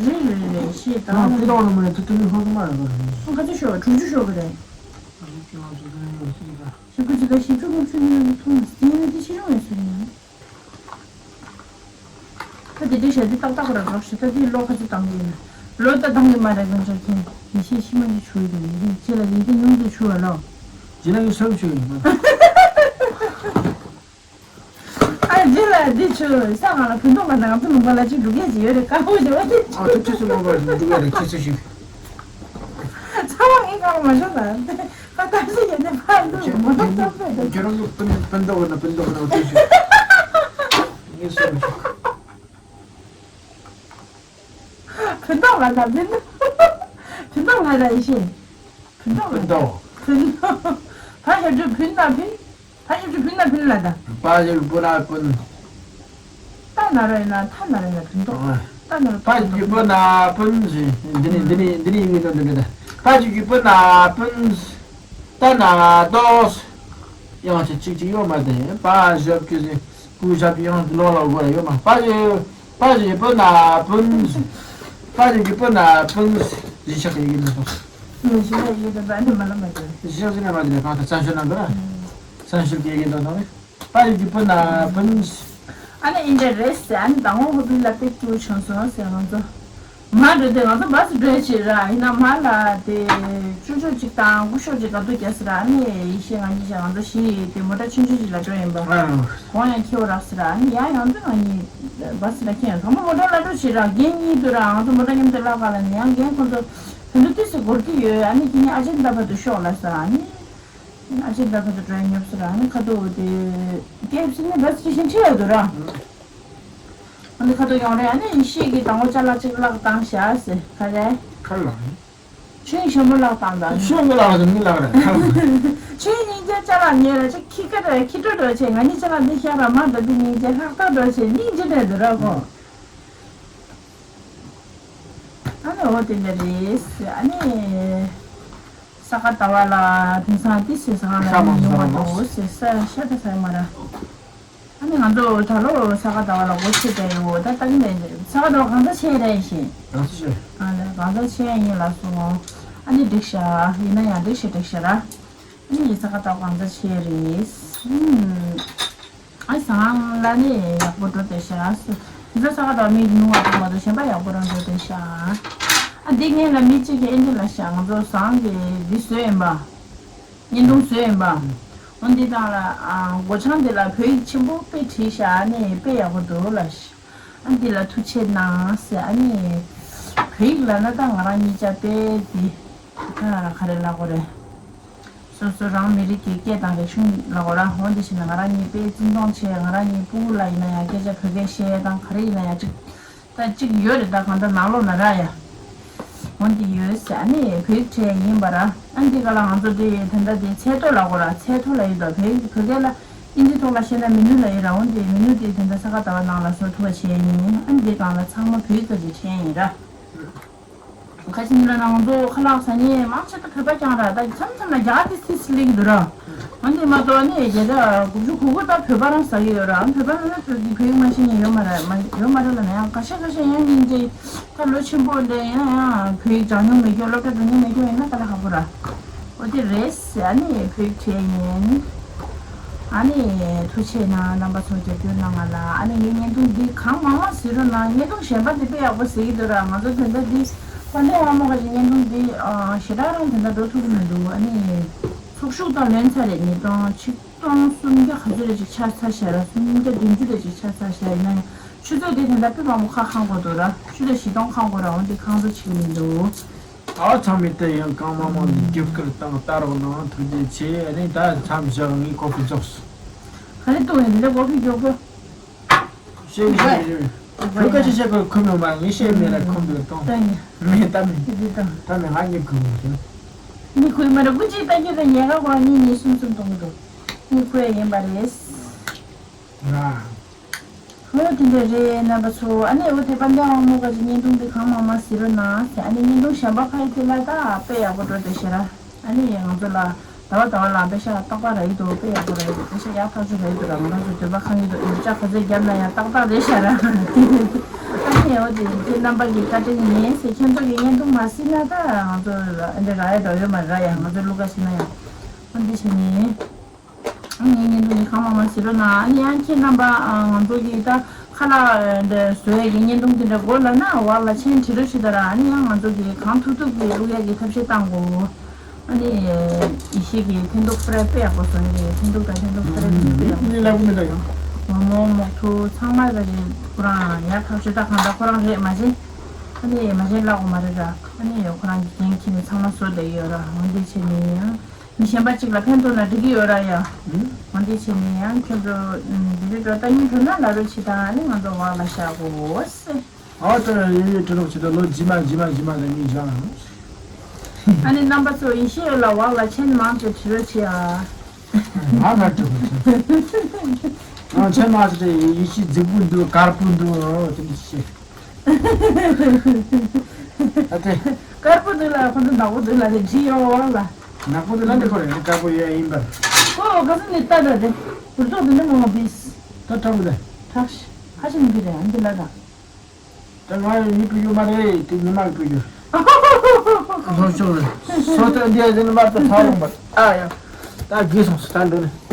རེད་རེད་རེད་ཤེས་ད། ང་ཕི་ཏོག་ལ་མ་རེད་དེ་དེ་ནི་ཧོ་དུ་མ་རེད་པ་རེད། ཁ་ཚ་ཤོག་དྲུག་ཅུ་ཤོག་གི་རེད། ཞེ་གུ་ཅི་ད་ཞིབ་ཕྲ་ངོ་ཤེས་ཡིན་ན་ཐོང་དེ་ནི་དེ་ཤེས་རུང་ཡོད་ས་ཡིན། ད་དེ་འདྲའི་ཞལ་འདི་ཏག་ཏག་ར་རོགས་ཞེ་ད་འདི་ལོ་ཁ་ཚོད་བཏང་གི་ཡིན། ལོ་ད་བཏང་གི་མ་རེད་ང་ཅག་མཁན་ཡེ་ཤེས་ཤི་མ་ཡི་ཆུ་ཡི་ཡིན་ཅེ་ལ་ཡི་གེ་ཉུང་དུ་ཆུ་བ་ལོ། ཇི་ལ་ཡི་སོར་ཆུ་ཡིན་ན། ཨ་ཇི་ལ་ འདི་ཆུ་ས་གང་ལ་བུན་ཐོག་ག་ནང་ཚོ་ལུང་པ་ལ་ཅིག་འགྲོ་གས་ཅིག་ཡོད་རེད། དཀར་པོ་ཞིག་བ་དེ། ཨ་ཐུག་ཆུ་སུ་ལུང་པ་འགྲོ་གས་རེད། ཁྱེད་ཚོ་ཞིག་ཚ་བ་ངའི་གང་ལ་མ་ཤོར་ན་ཁ་ཏང་ཞིག་ཡོད་ནས་ཕར་འགྲོ་མ་ཐོབ་ཐོབ་རེད། ཁྱེད་རང་གི་སྤུན་སྤུན་ཐོག་ན་སྤུན་ཐོག་ན་འགྲོ་ཞིག་ངས་སུ་མ་ཤོར། ཕུན་ཐོགས་ལ་དང་ཕུན། ཕུན་ཐོགས་ལ་དང་ཡེ་ཤེས། ཕུན་ཐོགས་ལ་དང་ཕུན། ཕ་ཞབས་ཀྱུ་ཕུན་དང་ཕུན། ཕ་ཞབས་ཀྱུ་ཕུན་དང་ཕུན་ལ་དང་། ཕ་ཞབས་ཀྱུ་ཕུ་ན་ཕུན། ཏ་ན་རོ་ཡིན་ན་ཐ་ན་རོ་ཡིན་ན་ཕུན་ཐོགས། ཨ། ཏ་ན་རོ་ཕ་ཞབས་ཀྱུ་ཕུ་ན་ཕུན་ཞེས་འདི་ནི་འདི་ནི་འདི་ནི་ཡིན་གྱི་འདུག་འདི་འདྲ། ཕ་ཞབས་ཀྱུ་ཕུ་ན་ཕུན། ཏ་ན་ཏོ། ཡང་ཆ་གཅིག་གཅིག་ཡོད་མ་དེ། ཕ་ཞབས་ཀྱུ་ཟེར། ཕུ་ཞབས་ཀྱུ་ཡང་ལོག་ལ་དགོས་ཡོད་མ། ཕ་ཞབས། ཕ་ཞབས་ཀྱུ་ཕུ་ན་ཕུན། ཕ་ཞབས་ཀྱུ་ཕུ་ན་ཕུན། གཞིས་ཆགས་ཀྱི་ཡི་གེ་འདོན་སོང་། ངས་ཞུ་ཡ་ཡོད་དེ་བ་འདི་མ་ལ་མ་དེ། གཞིས་ཆགས་ཀྱི་ནས་མ་དེ་ནས་གང་ལྟར་བཙན་བྱོལ་ནང་དུ་ར། བཙན་བྱོལ་གྱི་ཡི་གེ་འདོན་སོང་ནས། ཕ་ཞབས་ཀྱུ་ཕུ་ན་ཕུན། ཨ་ནི་ཨིན་འདྲ་རེད་ཟེར། ཨ་ནི་དང་པོ་ཧོ་པི་ལ་དཔེ་སྐྱིད་པོ་བྱུང་སོང་ཟེར། ང་ཚོ་མར་འགྲོ་དུས་ང་ཚོ་བ་སི་འགྲོ་ཡ་ཅིག་ར། ཡིན་ན་མར་ལ་དེ་ཅུ་ཅོ་ཅིག་དང་སྐུ་ཤོག་ཅིག་ག་དུས་རྒྱག་ཟེར་ར། ཨ་ནི་ཡེ་ཤེས་ང་གཉིས་ཤག་ང་ཚོ་བཞི་ཡི་དེ་མོ་ཊ་ཆུང་ཆུང་ཅིག་ལ་འགྲོ་ཡིན་པ། ཨ། གོང་ཡང་ཁྱེའུ་རག་ཟེར་ར། ཨ་ནི་ཡ་ཡང་དུ་ང་གཉིས་བ་སི་ལ་ཁྱེད་ཚང་མ་མོ་ཊ་ལ་འགྲོ་ཅིག་ར། རྒན་གཉིས་འདུག་ར། ང་ཚོ་མོ་ཊ་མཉམ་དུ་བརླག་ག་ལ་ནི་ཡང་རྒན་ཁོང་ཚོ་དོན་དུ་ཏི་སི་འགོར་གྱི་ཡོད། ཨ་ནི་ཁྱེད་གཉིས་ཨ་ཅེ་ད་བར་དུ་ཤོག་ལ་ཟེར་ར། ཨ་ནི། ཨ་ཅེ་ད་ཁ་ཏུ་ཀྲོའི་ཉོབ་སི་ར་ནི་ཁ་ཏུ་དེ་ཀེ་ཨེཕ་སི་ནི་བ་སི་ཊེ་ཤན་ཁྲིད་ཡོད་དུ་ར། ཨ་ནི་ཁ་ཏུ་ཡོང་རེ། ཨ་ནི་ཡེ་ཤེས་ཀྱི་དང་པོ་ཅ་ལག་ཅིག་བརླག་བཏང་ཤག་ཟེར། ག་རེ། ཁ་ལ། ཆུ་ཞིམ་པོ་བརླག་བཏང་དང་། ཆུ་མི་བརླག་ཟེར་མི་བརླག་རེད་ཁ་ལ། ཆུ་སྙིང་རྗེ་ཅ་ལག་ཉོས་ར་ཅིག་ཁྱི་ཁ་རེ་ཁྱི་ཁྲོ་འགྲོ་བྱས། ང་གཉིས་ཅ་ལག་འདི་བཞག་ར་མ་འདོད་པའི་སྙིང་རྗེ་ལྷག་ཐག་འགྲོ་བྱས་སྙིང་རྗེ་རེད་དུ་ར་ཁོ། ཨ་ནི་འོ་དེ་འདྲ་རེད། ཨ་ནི། ས་ག་ཟླ་བ་ལ་དེང་སང་ཏི་སེ་ས་ག་ལ་ཤ་མང་ཡོང་བ་ཤ་མང་འདུག་ཟེར་ས་ཤ་ད་ས་མ་ར། ཨ་ནི་ང་ཚོ་ད་ལོ་ས་ག་ཟླ་བ་ལ་སྒོ་ཕྱེ་བསྡད་ཡོད། ད་ལྟ་གི་ནས་ས་ག་ཟླ་བ་གང་ཚ་ཆེ་རེད་ཤེ། གང་ཚ་ཆེ། ཨ་ནི་གང་ཚ་ཆེ་ཡིན་ལ་སོང་། ཨ་ནི་འགྲིག་ཤག་ཡིན་ན་ཡང་འགྲིག་ཤག་འགྲིག་ཤག་ར། ཨ་ནི་ས་ག་ཟླ་བ་གང་ཚ་ཆེ་རེད། ཨུམ། ཨ་སང་ལ་ནི་ཡག་པོ་འགྲོ་བསྡད་ཤག་འཛམ་ས་ག་ད་མི་ཉུང་བ་དང་མ་གཏོགས་གཞན་པ་ཡག་པོ་རང་འགྲོ་བསྡད་ཤག་ཨ་འདི་ངས་ལ་མི་གཅིག་གིས་ཨེ་འདྲ་ལ་ཤག་ང་ཚོ་བཟང་གི་འདི་བཟོས་ཡིན་པ། བརྙན་ཐུང་བཟོས་ཡིན་པ། འོ་འདི་དང་ལ་ཨ་སྒོ་བྱང་འདི་ལ་བོད་ཡིག་ཆེན་པོ་དཔེ་བྲིས་ཤག་ཨ་ནི་དཔེ་ཡག་པོ་འདུག་ལ་ཤག་ཨ་འདི་ལ་ཐུགས་ཆེ་གནང་ཟེར། ཨ་ནི་བོད་ཡིག་ལ་ན་ད་ང་རང་གཉིས་ཆ་དཔེ་འདི་ད་ག་རེ་ལབ་དགོས་རེད། སོ་སོ་རང་མི་རིགས་ཀྱི་སྐད་དང་རིག་གཞུང་ལ་གོ་ར། འོ་འདི་བྱས་ན་ང་རང་གཉིས་དཔེ་བརྩི་མཐོང་ཆེ། ང་རང་གཉིས་སྤུ་གུ་ལ་ཡིན་ན་ཡང་སྐད་ཆ་བོད་སྐད་བཤད་དང་ག་རེ་ཡིན་ན་ཡང་གཅིག་ད་གཅིག་ཡོད་རེད། ད་གང་ལྟར་ནང་ལོགས་ན་ར་ཡ། འོ་འདི་ཡོད་ཟེར། ཨ་ནི་བོད་ཡིག་ཁྲིད་ཡིན་པ་ར། ཨ་འདི་ག་ལ་ང་ཚོ་འདི་ད་ལྟ་འདི་ཚད་མཐོ་ལ་གོ་ར། ཚད་མཐོ་ལ་ཡོད་དོ། བོད་ཡིག་བོད་སྐད་ལ་ཨིན་ཇི་ཐོག་ལ་བཤད་ན་མི་ནུས་ལ་ཡོད་ར། འོ་འདི་མི་ནུས་འདི་ད་ལྟ་ས་ག་ཟླ་བ་ནང་ལ་བཟོ་ཐུབ་པ་བྱས་ཡིན། ཨ་འདི་སྒང་ལ་ཚང་མ་བོད་ཡིག་སྐད་ཀྱི་ཁྲིད་ཡིན་ར། ཁ་ཆེ་ནི་ལ་ནང་ཚོ་ཁ་ལག་ཟ་ཉེ་མང་ཆེ་ད་བོད་པ་རྐྱང་ར། ད་མཚམས་མཚམས་ལ་རྒྱ་གར་ཏི་སི་སི་ལིག་འདུག་ར། ཨ་ནི་མ་གཏོགས་ནི་རྒྱ་གར་དགུ་བཅུ་གོ་དགུ་ད་བོད་པ་རང་ཟ་གི་ཡོད་ར། བོད་པ་རང་ན་བོད་ཀྱི་བོད་ཡིག་མ་ཤེས་ཉེ་ཡོད་མ་རེད། མ་ཡོད་མ་རེད་ལ་ན་ཡང་ཁ་ཤས་ཁ་ཤས་ཡང་སྙིང་རྗེ། ད་ལོ་ཆེན་པོ་འདྲ་ཡིན་ན་ཡང་བོད་ཡིག་སྦྱང་མྱོང་མེད་ཁྱོད་སློབ་གྲྭ་འགྲོ་མྱོང་མེད་ཁྱོད་ཡིན་ན་ད་ལ་ཧ་གོ་ར། འོ་དེ་རེད་ཟེར། ཨ་ནི་བོད་ཡིག་ཁྲིད་ཡིན། ཨ་ནི་ཐུགས་ཆེ་གནང་། རྣམ་པ་ཚོ་རྒྱབ་སྐྱོར་གནང་ང་ལ། ཨ་ནི་ངའི་བརྙན་ཐུང་འདི་གང་མང་མང་གཟིགས་རོགས་གནང་། བརྙན་ཐུང་གཞན་པ་འདི་དཔེ་ཡག་པོ་གཟིགས་ཀྱི་འདུག་ར། ང་ཚོ་དེ་འདྲ་འདི་དཔལ་ལྡན་དབང་མོ་ཁ་ཅིག་བརྙན་ཐུང་འདི་ཨ་ཞེ་དྲག་རང་དེ་འདྲ་འགྲོ་ཐུབ་ཀྱི་མི་འདུག་ཨ་ནི་ཚོགས་ཞུགས་དང་ལོན་ཚར་རེད། ཉིས་སྟོང་ཆིག་སྟོང་སུམ་བརྒྱ་ག་ཚོད་རེ་ཅིག་ཆགས་ཚར་ཤག་ར། སུམ་བརྒྱ་བདུན་ཅུ་རེ་ཅིག་ཆགས་ཚར་ཤག་ཡིན་ན་ཡང་ཆུ་ཚོད་འདི་དེ་འདྲ་དཔེ་མང་པོ་ཁ་གང་དགོས་འདུག་ར། ཆུ་ཚོད་བཞི་སྟོང་གང་དགོས་ར། འོ་འདི་གང་དུ་ཆིག་མི་འདུག་ཨ་ཚང་མས་དེ་ཡང་གང་མང་མང་འདི་རྒྱབ་སྐྱོར་དང་ལྟ་རོགས་གནང་། ཐུགས་རྗེ་ཆེ། ཨ་ནི་ད་མཚམས་བཞག་ངས་ཀོ་ཕི་རྒྱོགས། ག་རེ་འདུག་ཡིན་འདི་ལ་ཀོ་ཕི་རྒྱོགས་གོ། ཤེས་ཤེས་ཤེས། བོད་སྐད་ཆ་བཤད་ཁོ་ཁོ་མི་མ་ངས་བཤད་མེད་ལ་ཁོང་དུ་གཏོང་། ད་ཡིན། མེད་ད་མེད། དེ་དེ་དང་། ད་མེད་ང་གཉིས་ཁུ་མོ་ཟིན། ངས་ཁོའི་མ་ར་ཀུ་ཅི་ལྟ་རྒྱུ་དང་ཉལ་ཁ་གོ་གཉིས་གཉིས་གསུམ་གསུམ་གཏོང་གི་འདུག་ངས་ཁོ་ཡ་ཡིན་པ་རེད། ར། ཧོ་དེ་འདྲ་རེད། རྣམ་པ་ཚོ་ཨ་ནི་འོ་དེ་དཔལ་ལྡན་དབང་མོ་ག་ཅིག་བརྙན་ཐུང་འདི་གང་མང་མང་གཟིགས་རོགས་གནང་ཟེར། ཨ་ནི་བརྙན་ཐུང་གཞན་པ་ཁ་ཡི་དེ་ལ་ད་དཔེ་ཡག་པོ་འགྲོ་བསྡད་ཤག་ར། ཨ་ནི་ང་ཚོ་ལ་ཟླ་བ་ཟླ་བ་ལ་དཔེ་ཤག་རྟག་པར་རག་གི་འདུག་དཔེ་ཡག་པོ་རག་གི་འདུག་དཔེ་ཤག་ཡག་ཐག་ཆོད་རག་གི་འདུག་ར། ང་རང་ཚོ་འདོད་པ་ཁེངས་ཀྱི་འདུག་ཡོ་ལྕགས་ག་ཚོད་བརྒྱབ་ན་ཡང་ཏག་ཏག་རེད་ཤག་ར། ཨ་ནི་འོ་དེ་ཁྱེད་རྣམ་པ་གི་བཀའ་དྲིན་ཡིན་ཟེར། ཁྱེད་ཚོ་གི་བརྙན་ཐུང་མ་གཟིགས་ན་ད་ང་ཚོ་ཨ་འདྲ་རག་ཡ་འདྲ་ཡོད་མ་རེད་ར། ཡ་ང་ཚོ་ལུག་ག་ཟིན་ན་ཡང་འོ་འདི་བྱས་ནས། ངའི་བརྙན་ཐུང་འདི་གང་མང་མང་གཟིགས་རོགས་གནང་། ཨ་ནི་ཡང་ཁྱེད་རྣམ་པ་ང་ཚོ་གི་ད་ཁ་ལག་འདི་བཟོ་ཡས་ཀྱི་བརྙན་ཐུང་འདི་འདྲ་དགོས་ལབ་ན་འོག་ལ་མཆན་བྲིས་རོགས་བྱེད་དང་ར། ཨ་ནི་ཡང་ང་ཚོ་གི་གང་ཐུབ་ཐུབ་ཀྱི་བླུག་ཡས་ཀྱི་ཐབས་ཤེས་བཏང་དགོས། ཨ་ནི་ཡེ་ཤེས་ཀྱི་འཐེན་ཐུག་ཕུ་ར་དཔེ་ཡག་པོ་བཟོ་ཡས་ཀྱི་འཐེན་ཐུག་དང་འཐེན་ཐུག་ཕུ་ར་དེ་དཔེ་ཡག་པོ། ཨ་ནི་ལབ་གི་མེད་ད་ཡང་། མོ་མོག་ཐུ་ཚང་མ་ད་རེད། ཁོ་རང་ཡར་ཐག་ཆོད་ད་གང་ལྟར་ཁོ་རང་རེད་མ་བྱན། ཨ་ནི་མ་བྱན་ལབ་དགོས་མ་རེད་ར། ཨ་ནི་ཁོ་རང་གི་འགན་འཁྱེར་ནས་ཚང་མ་བཟོ་བསྡད་ཡོད་ར། འོ་འདི་བྱས་ནས་ཡང་མི་གཞན་པ་གཅིག་ལ་ཕན་ཐོགས་ན་འགྲིག་གི་ཡོད་ར་ཡ། འོ་འདི་བྱས་ནས་ཡང་ཁྱོད་ཚོ་འདི་འདྲ་འགྲོ་ལྟ་སྙིང་བྲོ་ན་ལབ་རོགས་བྱེད་དང་། ཨ་ནི་ང་ཚོ་བག་ལ་ཞ་གོ་ཟེ། ཨ་ད་ཡིན་ཡིན་དྲི་རོགས་བྱེད་དང་། ལོ་རྗེས་མ་རྗེས་མ་རྗེས་མ་ལ་ངས་བཞག་ཨ་ནི་རྣམ་པ་ཚོ་ཡེ་ཤེས་ཡོད་ལ་བག་ལ་ཆེན་མང་ཆེ་དྲི་རོགས་བྱེད་ཨ། ང་ང་དྲི་རོགས་བྱེད། ང་ཆེན་མང་ཆེ་དྲི། ཡེ་ཤེས་རྫིག་པོ་འདུག་དཀར་པོ་འདུག་ཨོ་དེ་འདྲ་བཤད། ཨ་དེ། དཀར་པོ་འདུག་ལ་ཁོ་ཚོ་ནག་པོ་འདུག་ལ་དེ་བྲིས་ཡོད་ལ། ནག་པོ་འདུག་ལ་འདི་ཁོ་རེད། དཀར་པོ་ཡོད་ཡིན་པར། ཨོ་ག་ས་ནས་ལྟ་ད་དེ། འུར་ཐོག་དེ་འདྲ་མང་བ་བིས། ད་ཁྲག་པོ་དེ། ཁྲག་ཤི་ཧ་ཅང་གི་རེད་ཨ་འདི་ལ་ད། ད་ང་ཡི་མི་བུ་ཡུ་མ་རེད། དེ་ཉི་མ་གི་བུ་ཡུ། ལྷོ་ཕྱོགས་རེད། སོ་ཐོན་འདི་ཡ་ཟིན་མ་ཏོ་ཚ་རུང་བར། ཨ་ཡ། ད་དགོས་སོང་ད་འགྲོ་ནས།